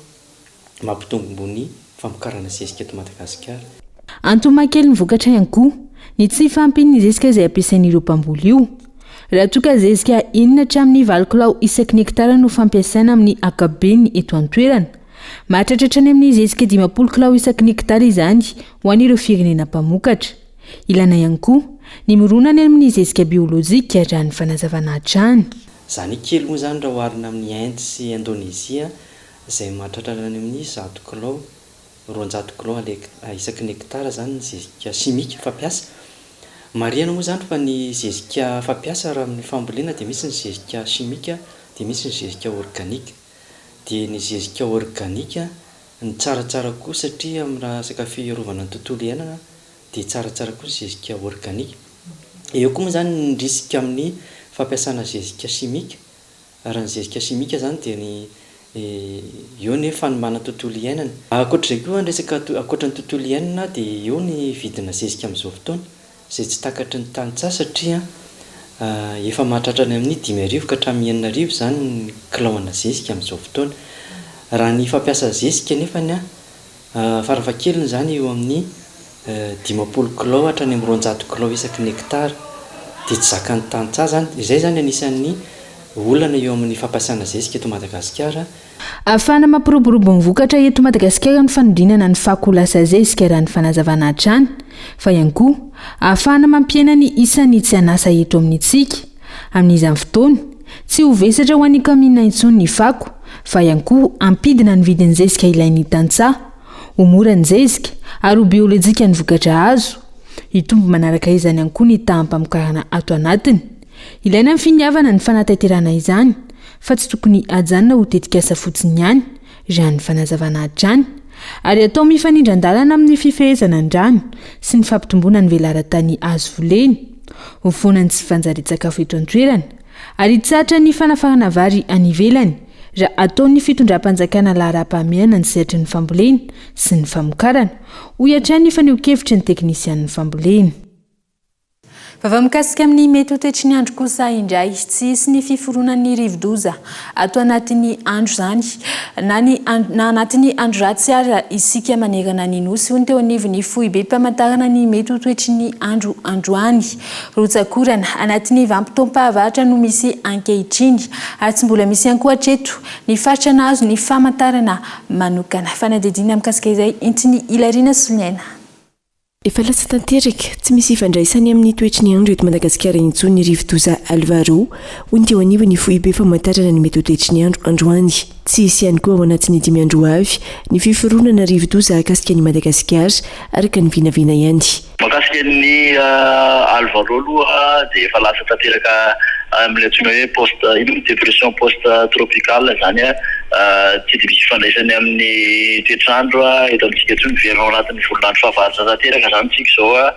mampitombo ny famokarana zezika eto Madagasikara. Antony mahakely ny vokatra ihany koa ny tsy fahampian'ny zezika izay ampiasain'ireo mpamboly io. Raha toa ka zezika enina hatramin'ny valo kilao isaky ny hektara no fampiasaina amin'ny ankapobeny eto an-toerana. Mahatratra hatrany amin'ny zezika 50 kilao isaky ny hektara izany ho an'ireo firenena mpamokatra. Ilaina ihany koa ny mirona any amin'ny zezika biolojika raha ny fanazavana hatrany. Izany kely moa izany raha oharina amin'i Inde sy Indonesia izay mahatratra any amin'ny 100 kilao, 200 kilao isaky ny hektara izany ny zezika simika fampiasa. Marihana moa izany fa ny zezika fampiasa raha amin'ny fambolena dia misy ny zezika simika dia misy ny zezika organika. Dia ny zezika organika no tsaratsara kokoa satria amin'ny raha resaka fiarovana ny tontolo iainana dia tsaratsara koa ny zezika organika. Eo koa moa izany ny risque amin'ny fampiasana zezika simika Raha ny zezika simika izany dia ny eo ny hoe fanimbana tontolo iainana. Ankoatr'izay koa ny resaka ankoatra ny tontolo iainana dia eo ny vidina zezika amin'izao fotoana izay tsy takatry ny tantsaha satria efa mahatratra any amin'ny 5000 ka hatramin'ny 6000 izany ny kilaona zezika amin'izao fotoana. Raha ny fampiasa zezika nefany Farafahakeliny izany eo amin'ny 50 kilao hatrany amin'ny 200 kilao isaky ny hectare dia tsy zakan'ny tantsaha izany. Izay izany anisan'ny olana eo amin'ny fampiasana zezika eto Madagasikara. Ahafahana mampiroborobo ny vokatra eto Madagasikara ny fanodinana ny fako ho lasa zezika raha ny fanazavana hatrany fa ihany koa ahafahana mampihena ny isan'ny tsy an'asa eto amintsika. Amin'izany fotoana, tsy ho vesatra ho an'ny kaominina intsony ny fako, fa ihany koa hampidina ny vidin'ny zezika ilain'ny tantsaha. Ho mora ny zezika, ary ho biolojika ny vokatra azo. Hitombo manaraka izany ihany koa ny taham-pamokarana ato anatiny. Ilaina ny finiavana ny fanatanterahana izany, fa tsy tokony hajanona ho tetikasa fotsiny ihany, raha ny fanazavana hatrany. Ary atao mifanindran-dalana amin'ny fifehezana ny rano sy ny fampitomboana ny velaran-tany azo volena. Ho foana ny tsy fanjarian-tsakafo eto an-toerana ary hitsahatra ny fanafarana vary any ivelany raha ataon'ny fitondram-panjakana laharam-pahamehana ny sehatry ny fambolena sy ny famokarana, hoy hatrany ny fanehoan-kevitry ny teknisianin'ny fambolena. Vaovao mikasika amin'ny mety ho toetry ny andro kosa indray. Tsy hisy ny fiforonan'ny rivodoza ato anatin'ny andro izany na ny na anatin'ny andro ratsy ara isika manerana ny Nosy, hoy ny teo anivon'ny foibem-pamantarana ny mety ho toetry ny andro androany. Rotsak'orana anatin'ny vanim-potoam-pahavaratra no misy ankehitriny ary tsy mbola misy ihany koa hatreto ny faritra nahazo ny famantarana manokana. Fanadihadiana mikasika izay entin'i Hilariana Solomiaina. Efa lasa tanteraka, tsy misy ifandraisany amin'ny toetry ny andro eto Madagasikara intsony ny rivodoza Alvaro, hoy ny teo anivon'ny foibe famantarana ny mety ho toetry ny andro androany. Tsy hisy ihany koa ao anatin'ny dimy andro ho avy ny fiforonana rivodoza hahakasika an'i Madagasikara, araka ny vinavina ihany. Mahakasika ny Alvaro aloha dia efa lasa tanteraka amin'ilay antsoina hoe post, inona moa depression post tropicale izany tsy dia misy ifandraisany amin'ny toetr'andro eto amintsika intsony, miverina ao anatin'ny volon'andro fahavaratra tanteraka izany isika izao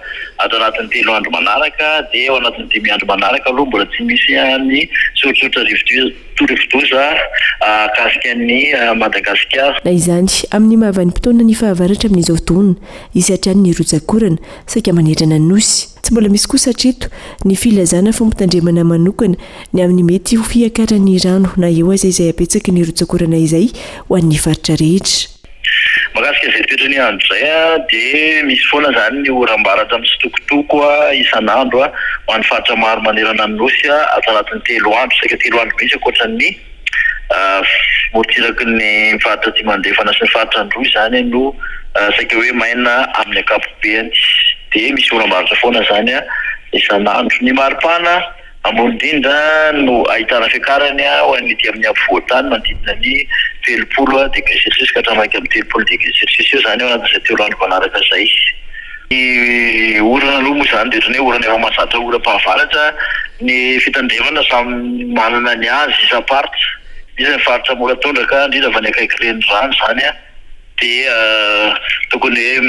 ato anatin'ny telo andro manaraka dia ao anatin'ny dimy andro manaraka aloha mbola tsy misy ny soritsoritra rivodoza hahakasika an'i Madagasikara. Na izany, amin'ny maha vanim-potoana ny fahavaratra amin'izao fotoana, hisy hatrany ny rotsak'orana, saika manerana ny Nosy. Tsy mbola misy kosa hatreto ny filazana fampitandremana manokana ny amin'ny mety ho fiakaran'ny rano na eo aza izay habetsaky ny rotsak'orana izay ho an'ny faritra rehetra. Mahakasika izay toetry ny andro izay dia misy foana izany ny oram-baratra mitsitokotoko isan'andro ho an'ny faritra maro manerana ny Nosy ato anatin'ny telo andro, saika telo andro mihitsy ankoatra ny morontsiraky ny faritra Atsimo Andrefana sy ny faritra Androy izany no saika hoe maina amin'ny ankapobeny dia misy oram-baratra foana izany isan'andro. Ny maripana. Ambony indrindra no ahitana fiakarany ho an'ny ety amin'ny afovoan-tany manodidina ny 30 degré celsius ka hatramin'ny 31 degré celsius eo izany ao anatin'izay telo andro manaraka izay. Ny orana aloha moa izany dia ohatran'ny hoe orana efa mahazatra oram-pahavaratra. Ny fitandremana samy manana ny azy isam-paritra. Misy ny faritra mora tondraka indrindra fa ny akaiky renirano izany dia tokony hoe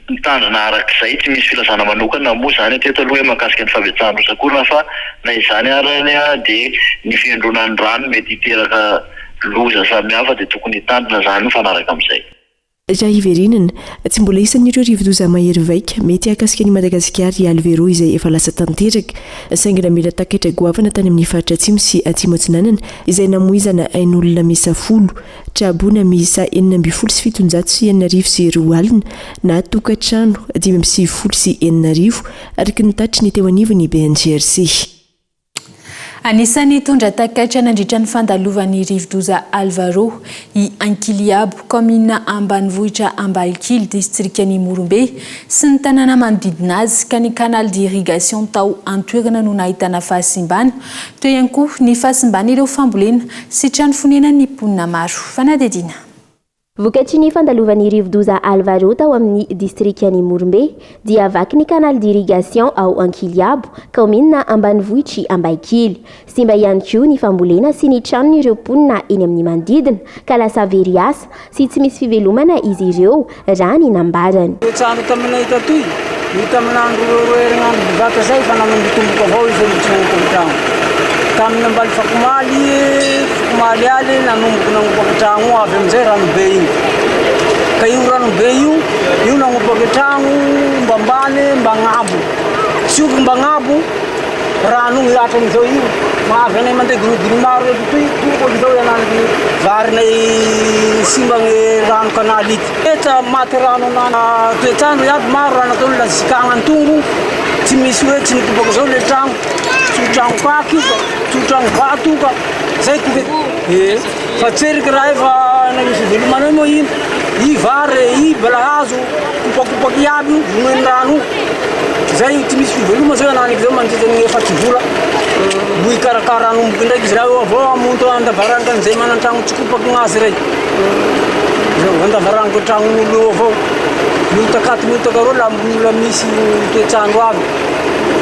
mitandrina araka izay. Tsy misy filazana manokana moa izany hatreto aloha hoe mahakasika ny fahabetsahan'ny rotsak'orana fa na izany ary dia ny fihendronan'ny rano mety hiteraka loza samihafa dia tokony hitandrina izany mifanaraka amin'izay. Raha hiverenana, tsy mbola isan'ireo rivodoza mahery vaika mety hahakasika an'i Madagasikara i Alvero izay efa lasa tanteraka, saingy namela takaitra goavana tany amin'ny faritra atsimo sy atsimo atsinanana izay namoizana ain'olona miisa folo, traboina miisa 6216 na tokantrano 65 araka ny tatitry ny teo anivon'ny BNGRC. Anisan'ny nitondra takaitra nandritra ny fandalovan'ny rivodoza Alvaro i Ankiliabo, kaominina ambanivohitra Ambalikily, distrikan'i Morombe, sy ny tanàna manodidina azy, ka ny canal d'irrigation tao an-toerana no nahitana fahasimbana. Teo ihany koa ny fahasimban'ireo fambolena sy trano fonenan'ny mponina maro. Fanadihadiana. Vokatry ny fandalovan'ny rivodoza Alvaro tao amin'ny distrikan'i Morombe dia vaky ny canal d'irrigation ao Ankiliabo, kaominina ambanivohitr'i Ambaikily. Simba ihany koa ny fambolena sy ny tranon'ireo mponina eny amin'ny manodidina ka lasa very asa sy tsy misy fivelomana izy ireo raha ny nambarany. Toetr'andro taminay tatoy, ny tamin'andro roa herinandro bevata zay fa nanombotomboka avao izy mbo tsy nanomboka tragno. Tamin'ny ambany fakomaly, fakomaly aly nanomboka nagnopaky tragno avy amizay rano be igny. Ka io rano be io, io nagnopaky tragno mba ambany mba agnabo. Tsioky mba agnabo, rano io mihatra amizao io, mahavy anay mandeha gonigony maro eto toy, toko amizao iananiky varinay simba ny rano kanaly ity. Rehetra maty rano na toetr'andro iaby maro raha nataony lazikagna antongo tsy misy hoe tsy nitobaka zao le tragno tsy ho tragno kaky io ka tsy ho tragno vato io ka zay koa e fa tseriky raha efa nanisy fivelomanay moa iny i vary i balahazo kopakopaky iaby io vonoin'ny rano io zay io tsy misy fiveloma zao ananiky zao manodidina ny efatry vola mbo hikarakara hanomboky ndraiky izy raha eo avao hamonto andavaranga an'izay manan-tragno tsy kopaky gnazy rey. Andavaranga tragnon'olo eo avao. Miotaka ato miotaka arô la mbola misy toetr'andro avy.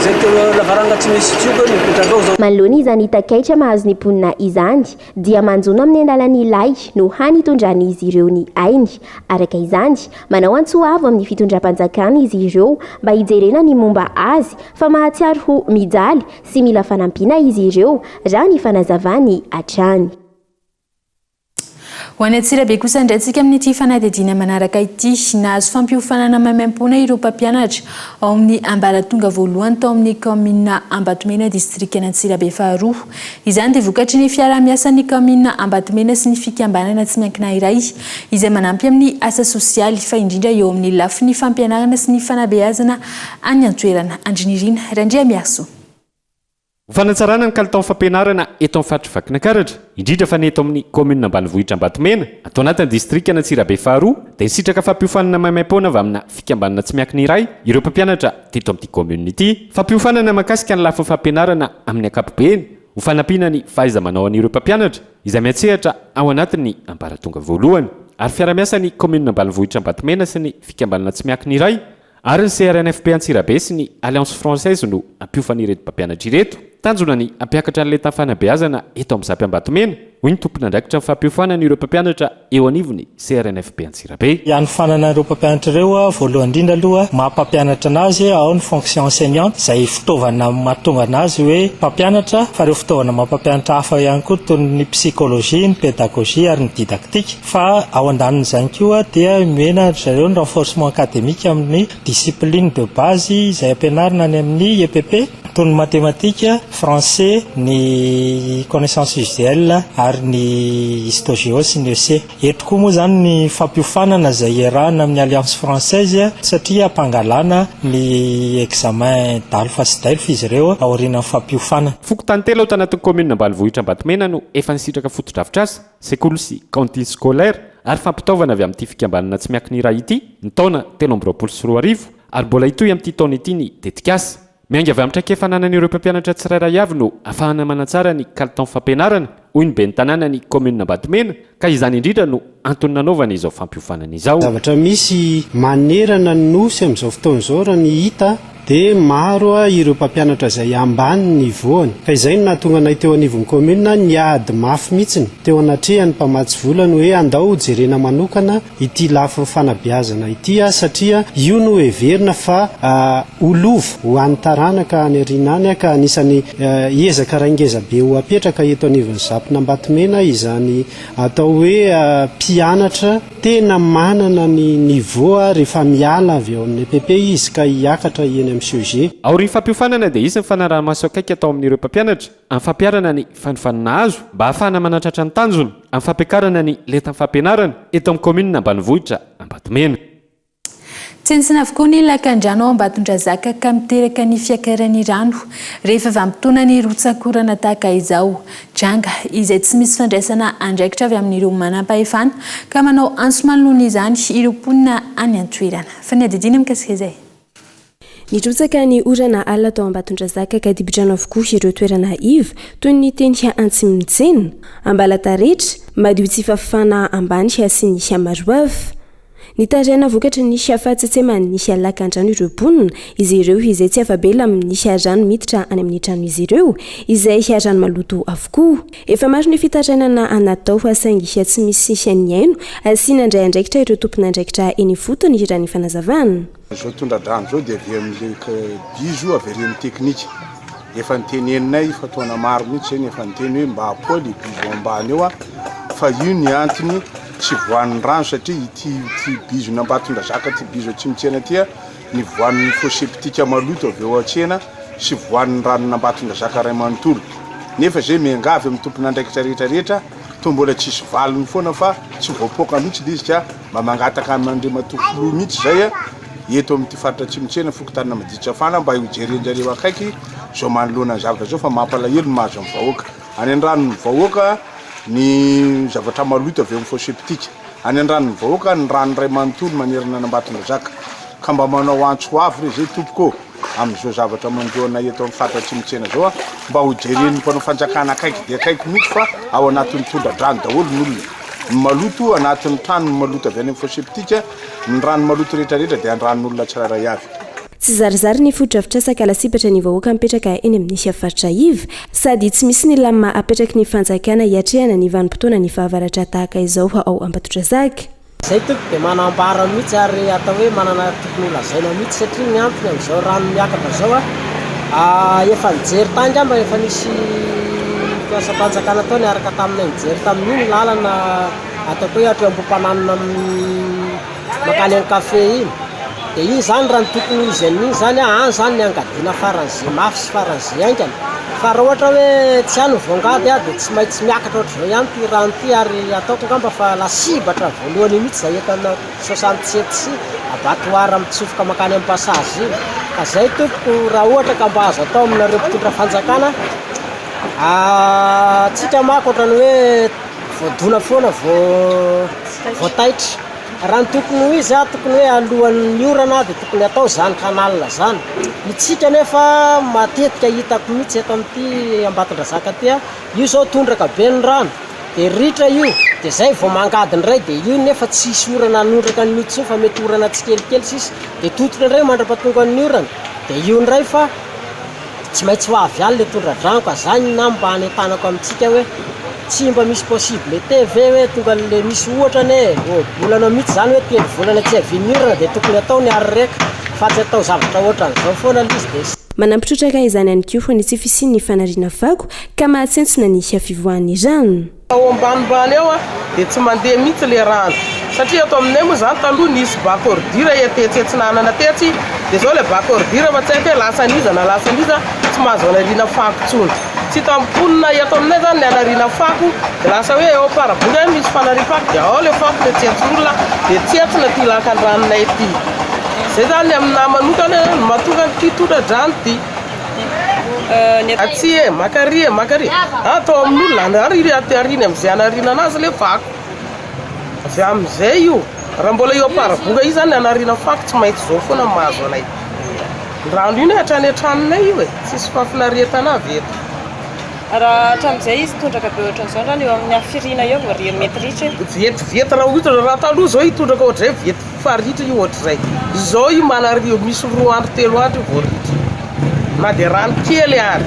Zay lavaranga tsy misy tsioka mipetraka ao zao. Manoloana izany takaitra mahazo ny mponina izany dia manjono amin'ny alalan'ny lay no hany itondran'izy ireo ny ainy. Araka izany, manao antso avo amin'ny fitondram-panjakana izy ireo mba hijerena ny momba azy fa mahatsiaro ho mijaly sy mila fanampiana izy ireo raha ny fanazavany hatrany. Ho any Antsirabe kosa indray tsika amin'ity fanadihadiana manaraka ity. Nahazo fampiofanana maimaimpoana ireo mpampianatra ao amin'ny ambaratonga voalohany tao amin'ny kaominina Ambatomena distrikan'Antsirabe faharoa. Izany dia vokatry ny fiaraha-miasan'ny kaominina Ambatomena sy ny fikambanana tsy miankina iray izay manampy amin'ny asa sosialy fa indrindra eo amin'ny lafiny fampianarana sy ny fanabeazana any an-toerana. Andrinirina Randriamiarisoa. Ho fanatsarana ny kalitaon'ny fampianarana eto amin'ny faritr'i Vakinankaratra, indrindra fa ny eto amin'ny kaominina ambanivohitra Ambatomena, ato anatin'ny distrikan'Antsirabe faharoa, dia nisitraka fampiofanana maimaimpoana avy amina fikambanana tsy miankina iray ireo mpampianatra teto amin'ity kaominina ity. Fampiofanana mahakasika ny lafiny fampianarana amin'ny ankapobeny, ho fanampiana ny fahaiza-manao an'ireo mpampianatra izay miantsehatra ao anatin'ny ambaratonga voalohany. Ary fiara-miasan'ny kaominina ambanivohitra Ambatomena sy ny fikambanana tsy miankina iray Ary ny CRNFP Antsirabe sy ny Alliance Française no hampiofana ireto mpampianatra ireto. Tanjona ny hampiakatra ny lentan'ny fanabeazana eto amin'ny Zap Ambatomena, hoy ny tompon'andraikitra ny fampiofanana ireo mpampianatra eo anivon'ny CRNFP Antsirabe. Hanofanana ireo mpampianatra ireo, voalohany indrindra aloha maha mpampianatra anazy, ao ny fonction enseignante izay fitaovana mahatonga anazy hoe mpampianatra, fa ireo fitaovana maha mpampianatra hafa ihany koa toy ny psychologie, ny pédagogie ary ny didactique. Fa ao andanin'izany koa dia omena ry zareo ny renforcement académique amin'ny discipline de base izay ampianarina any amin'ny EPP toy ny mathématique, français, ny connaissance usuelle ary ny histo-géo sy ny EC. Eto koa moa izany ny fampiofanana izay iarahana amin'ny Alliance française satria ampangalana ny examen DALF sy DELF izy ireo aorianan'ny fampiofanana. Fokontany telo ato anatin'ny kaominina ambanivohitra Ambatomena no efa nisitraka fotodrafitrasa. sekoly sy cantine scolaire ary fampitaovana avy amin'ity fikambanana tsy miankina iray ity ny taona 2023 ary mbola hitohy amin'ity taona ity ny tetikasa. Miainga avy amin'ny traikefa ananan'ireo mpampianatra tsirairay avy no ahafahana manatsara ny kalitaon'ny fampianarana, hoy ny ben'ny tanànan'ny kaominina Ambatomena, ka izany indrindra no antony nanaovana izao fampiofanana izao. Zavatra misy manerana ny Nosy amin'izao fotoana izao raha ny hita. dia maro ireo mpampianatra izay ambany niveau-ny. Ka izay no nahatonga anay teo anivon'ny commune niady mafy mihitsiny teo anatrehan'ny mpamatsy vola ny hoe andao hojerena manokana ity lafiny fanabeazana ity satria io no heverina fa ho lova ho an'ny taranaka any aoriana any ka anisan'ny ezaka iray ngeza be ho apetraka eto anivon'ny Zapn'Ambatomena izany atao hoe mpianatra tena manana ny niveau rehefa miala avy ao amin'ny EPP izy ka hiakatra eny amin'ny CEG. Aorian'ny fampiofanana dia hisy ny fanaraha-maso akaiky atao amin'ireo mpampianatra amin'ny fampiharana ny fanofanana azo mba hahafahana manatratra ny tanjona amin'ny fampiakarana ny lentan'ny fampianarana eto amin'ny kaominina ambanivohitra Ambatomena. Tsentsina avokoa ny lakandrano ao Ambatondrazaka ka miteraka ny fiakaran'ny rano rehefa vanim-potoanan'ny rotsak'orana tahaka izao. Tranga izay tsy misy fandraisana andraikitra avy amin'ireo manampahefana ka manao antso manoloana izany ireo mponina any an-toerana. Fanadihadiana mikasika izay. Nirotsaka ny orana alina tao Ambatondrazaka ka dibo-drano avokoa ireo toerana iva toy ny teny Antsimontsena, Ambalataretra, Madiotsifafana ambany sy ny maro hafa. Nitaraina vokatry ny fahatsetseman'ny lakandrano ireo mponina, izy ireo izay tsy afa-bela amin'ny rano miditra any amin'ny tranon'izy ireo, izay rano maloto avokoa. Efa maro ny fitarainana natao saingy tsy misy nihaino sy nandray andraikitra ireo tompon'andraikitra eny ifotony raha ny fanazavana. Izao tondra-drano izao dia avy amin'ilay bizo avy ery amin'ny teknika. Efa niteneninay efa taona maro mihitsy izay no efa niteny hoe mba apoha ilay bizo ambany eo fa io ny antony tsy voan'ny rano satria ity ity bizon'Ambatondrazaka ity bizo Atsimotsena ity ny voan'ny fosse septique maloto avy eo an-tsena sy voan'ny ranon'Ambatondrazaka iray manontolo. Nefa izay miangavy amin'ny tompon'andraikitra rehetra rehetra toa mbola tsisy valiny foana fa tsy voapoaka mihitsy ilay izy ka mba mangataka amin'Andriamatoa Filoha mihitsy izay eto amin'ity faritra Atsimotsena fokontanina Maditsafana mba hojeren-jareo akaiky izao manoloana ny zavatra izao fa mampalahelo ny mahazo ny vahoaka. Any an-dranon'ny vahoaka ny zavatra maloto avy eo amin'ny fosse septique. Any an-dranon'ny vahoaka ny rano iray manontolo manerana an'Ambatondrazaka. Ka mba manao antso avo re izay tompoko ô, amin'izao zavatra manjo anay eto amin'ny faritra Atsimotsena izao a, mba ho jeren'ny mpanao fanjakana akaiky dia akaiky mihitsy fa ao anatin'ny tondra-drano daholo ny olona. Ny maloto anatin'ny trano, ny maloto avy any amin'ny fosse septique, ny rano maloto rehetra rehetra dia an-dranon'olona tsirairay avy. Tsy zarizary ny fotodrafitrasa ka lasibatra ny vahoaka mipetraka eny amin'ny faritra iva, sady tsy misy ny lamina apetraky ny fanjakana hiatrehana ny vanim-potoanan'ny fahavaratra tahaka izao ao Ambatondrazaka. Izay tompoko dia manambara mihitsy ary atao hoe manana tokony ho lazaina mihitsy satria ny antony amin'izao rano miakatra izao efa nijery tany angamba efa nisy mpiasam-panjakana tao niaraka taminay nijery tamin'iny lalana ataoko hoe hatreo Ambohipananina amin'ny mankany amin'ny café iny, dia iny izany raha ny tokony ho izy amin'iny izany an, any izany ny angadiana faran'izay mafy sy faran'izay haingana, fa raha ohatra hoe tsy any ny voangady an, dia tsy maintsy miakatra ohatr'izao ihany ity rano ity ary ataoko angamba fa lasibatra voalohany mihitsy izay entana 67 sy abattoir mitsofoka mankany amin'ny passage iny, ka izay tompoko raha ohatra ka mba azo atao aminareo mpitondra fanjakana, antsika manko ohatran'ny hoe voadona foana vao vao taitra. Raha ny tokony ho izy tokony hoe alohan'ny orana dia tokony atao izany canal izany. Itsika nefa matetika hitako mihitsy eto amin'ity Ambatondrazaka ity, io izao tondraka be ny rano dia ritra io dia izay vao mangady indray dia io nefa tsisy orana hanondraka an'io intsony fa mety orana tsikelikely sisa dia tototra indray mandra-pahatongan'ny orana dia io indray fa Tsy maintsy ho avy ihany le tondra-drano ka zany na mba hanentanako amintsika hoe tsy mba misy possiblité ve hoe tonga le misy ohatra anie ohabolana mihitsy zany hoe telo volana tsy havian'ny orana dia tokony atao ny arreka fa tsy atao zavatra ohatran'izao foana le izy dia Manampy trotraka izany ihany koa ny tsy fisian'ny fanariana fako ka mahatsentsina ny fivoahan'ny rano. Ao ambanimbany ao dia tsy mandeha mihitsy ilay rano satria ato aminay moa izany taloha nisy bac ordure tetsy atsinanana tetsy dia izao ilay bac ordure fa tsy haiko hoe lasan'iza na lasan'iza tsy mahazo anariana fako intsony. Tsy hitan'ny mponina eto aminay izany ny anariana fako dia lasa hoe eo Amparabory any misy fanariam-pako dia ao ilay fako ilay tsentsin'olona dia tsentsina ity lakan-dranonay ity. Izay izany aminahy manokana no mahatonga an'ity tondra-drano ity. Atsy e, maka ary e, maka ary. Atao amin'olona ary aty aoriana amin'izay anariana anazy ilay fako. Avy amin'izay io, raha mbola eo am-parabonga io izany anariana fako tsy maintsy izao foana no mahazo anay. Ny rano io hatrany an-tranonay io e, tsisy fahafinaretana avy eto. Raha hatramin'izay izy tondraka be ohatran'izao ny rano eo amin'ny hafiriana eo vao mety ritra e. Vetivety raha ohatra, raha taloha izao hitondraka ohatr'izay vetivety. fa ritra io ohatr'izay. Izao io manario misy roa andro telo andro io vao ritra na dia rano kely ary.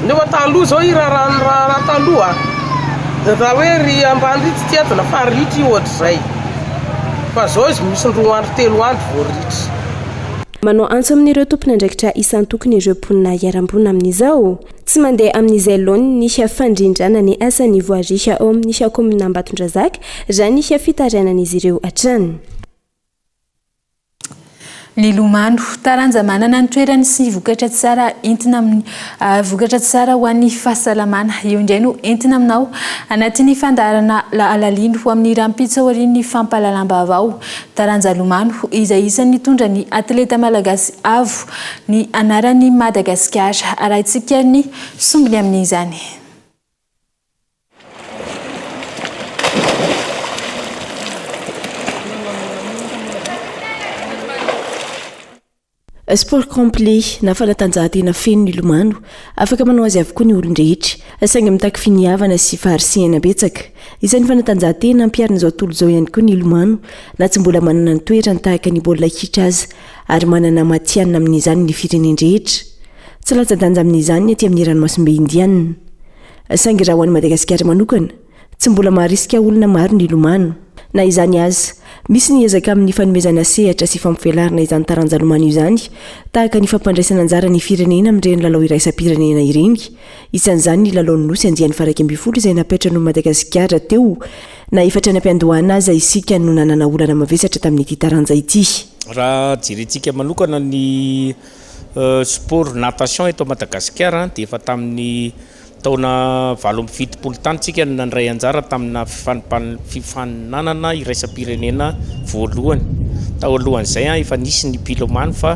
Nefa taloha izao io raha rano raha taloha raha hoe ry ambany ry tsy tiatona fa ritra io ohatr'izay. Fa izao izy misy roa andro telo andro vao ritra. Manao antso amin'ireo tompon'andraikitra isan-tokony ireo mponina hiaram-boina amin'izao. Tsy mandeha amin'izay laoniny ny fandrindrana ny asan'ny voirie ao amin'ny kaominina Ambatondrazaka, raha ny fitarainan'izy ireo hatrany. Ny lomano, taranja manana ny toerany sy vokatra tsara entina amin'ny vokatra tsara ho an'ny fahasalamana. Io indray no entina aminao anatin'ny fandaharana Alalino ho amin'ny rahampitso aorian'ny fampahalalam-baovao. Taranja lomano izay isan'ny nitondra ny atleta malagasy avo ny anaran'i Madagasikara. Arahintsika ny sombiny amin'izany. Sport complet na fanatanjahantena feno ny lomano. Afaka manao azy avokoa ny olon-drehetra, saingy mitaky finiavana sy faharisihana betsaka. Isan'ny fanatanjahantena ampiharin'izao tontolo izao ihany koa ny lomano, na tsy mbola manana ny toerany tahaka ny baolina kitra aza, ary manana matihanina amin'izany ny firenen-drehetra. Tsy latsa-danja amin'izany ny aty amin'ny ranomasimbe Indiana. Saingy raha ho an'i Madagasikara manokana, tsy mbola maharisika olona maro ny lomano. Na izany aza, misy ny ezaka amin'ny fanomezana sehatra sy fampivelarana izany taranja lomano izany, tahaka ny fampandraisana anjara ny firenena amin'ireny lalao iraisam-pirenena ireny, isan'izany ny lalaon'ny Nosy andiany faha-11 izay napetrano'i Madagasikara teo na efa hatrany am-piandohana aza isika no nanana olana mavesatra tamin'ity taranja ity. Raha jerentsika manokana ny sport natation eto Madagasikara dia efa tamin'ny taona 78 tany tsika no nandray anjara tamina fifaninanana iraisam-pirenena voalohany. Tao alohan'izay efa nisy ny mpilomano fa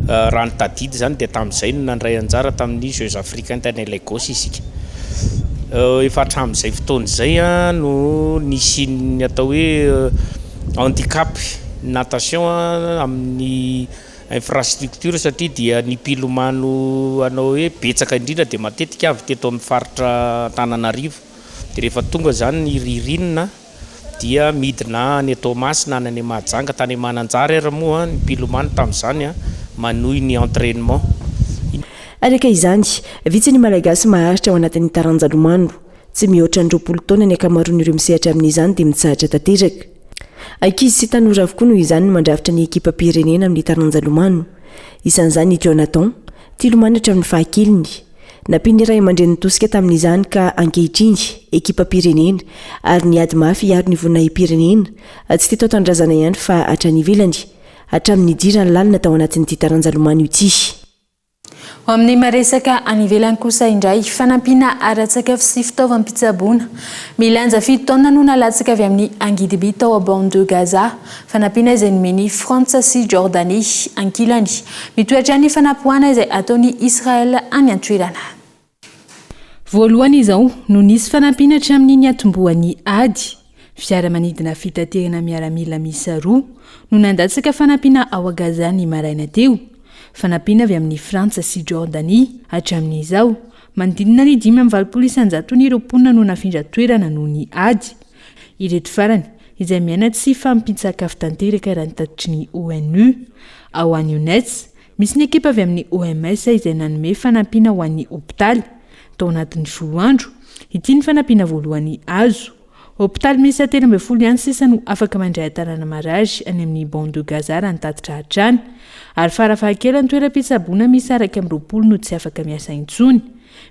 raha ny tadidy izany dia tamin'izay no nandray anjara tamin'ny Jeux Africains tany Lagos isika. Efa hatramin'izay fotoana izay no nisian'ny atao hoe handicap natation amin'ny Infrastructure satria dia ny mpilomano hanao hoe betsaka indrindra dia matetika avy teto amin'ny faritra Antananarivo dia rehefa tonga izany ny ririnina dia midina any Toamasina na any Mahajanga, tany Mananjary ary moa ny mpilomano tamin'izany manohy ny entrainement. Araka izany, vitsy ny Malagasy maharitra ao anatin'ny taranja lomano. Tsy mihoatra ny 20 taona ny ankamaroan'ireo misehatra amin'izany dia mitsahatra tanteraka. Ankizy sy tanora avokoa noho izany no mandrafitra ny ekipam-pirenena amin'ny taranja lomano. Isan'izany i Jonathan, tia lomano hatramin'ny fahakeliny. Nampian'ny ray aman-dreniny tosika tamin'izany ka ankehitriny, ekipam-pirenena, ary niady mafy hiaro ny voninahi-pirenena, tsy teto an-tanindrazana ihany fa hatrany ivelany, hatramin'ny nidirany lalina tao anatin'ity taranja lomano ity. Ho amin'ny maresaka any ivelany kosa indray, fanampiana ara-tsakafo sy fitaovam-pitsaboana milanja fito taonina no nalatsaka avy amin'ny angidiby tao Bande de Gaza. Fanampiana izay nomen'i Frantsa sy Jordanie. Ankilany, mitohy hatrany ny fanapoahana izay ataon'i Israel any an-toerana. Voalohany izao no nisy fanampiana hatramin'ny niatombohan'ny ady. Fiaramanidina fitaterana miaramila miisa roa no nandatsaka fanampiana ao Gaza ny maraina teo. Fanampiana avy amin'i Frantsa sy Jordania. Hatramin'izao, manodidina ny 85 isan-jaton'ireo mponina no nafindra toerana noho ny ady. Ireto farany, izay miaina tsy fahampian-tsakafo tanteraka raha ny tatitry ny ONU. Ao Khan Younes, Misy ny ekipa avy amin'ny OMS izay nanome fanampiana ho an'ny hopitaly, tao anatin'ny folo andro. Ity ny fanampiana voalohany azo. Hopitaly miisa 13 ihany sisa no afaka mandray an-tanàna marary any amin'ny Bande de Gaza raha ny tatitra hatrany. Ary farafahakeliny toeram-pitsaboana miisa 21 no tsy afaka miasa intsony.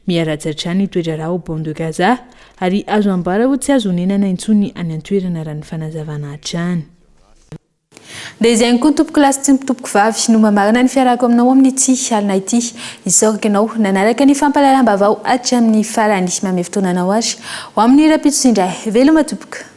Miharatsy hatrany ny toe-draharaha ao Bande de Gaza ary azo ambara ho tsy azo onenana intsony any an-toerana raha ny fanazavana hatrany. Dia izay ihany koa tompoko lahy sy tompoko vavy no mamarana ny fiarahako aminao amin'ity alina ity. Isaorako ianao nanaraka ny fampahalalam-baovao hatramin'ny farany. Manome fotoana anao ary ho amin'ny rahampitso indray. Veloma tompoko.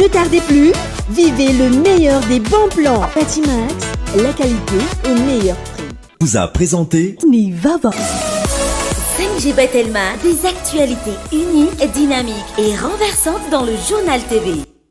Ne tardez plus, vivez le meilleur des bons plans. Batimax, la qualité au meilleur prix. Vous a présenté Ny vaovao. 5G by Telma, des actualités uniques, dynamiques et renversantes dans le journal TV.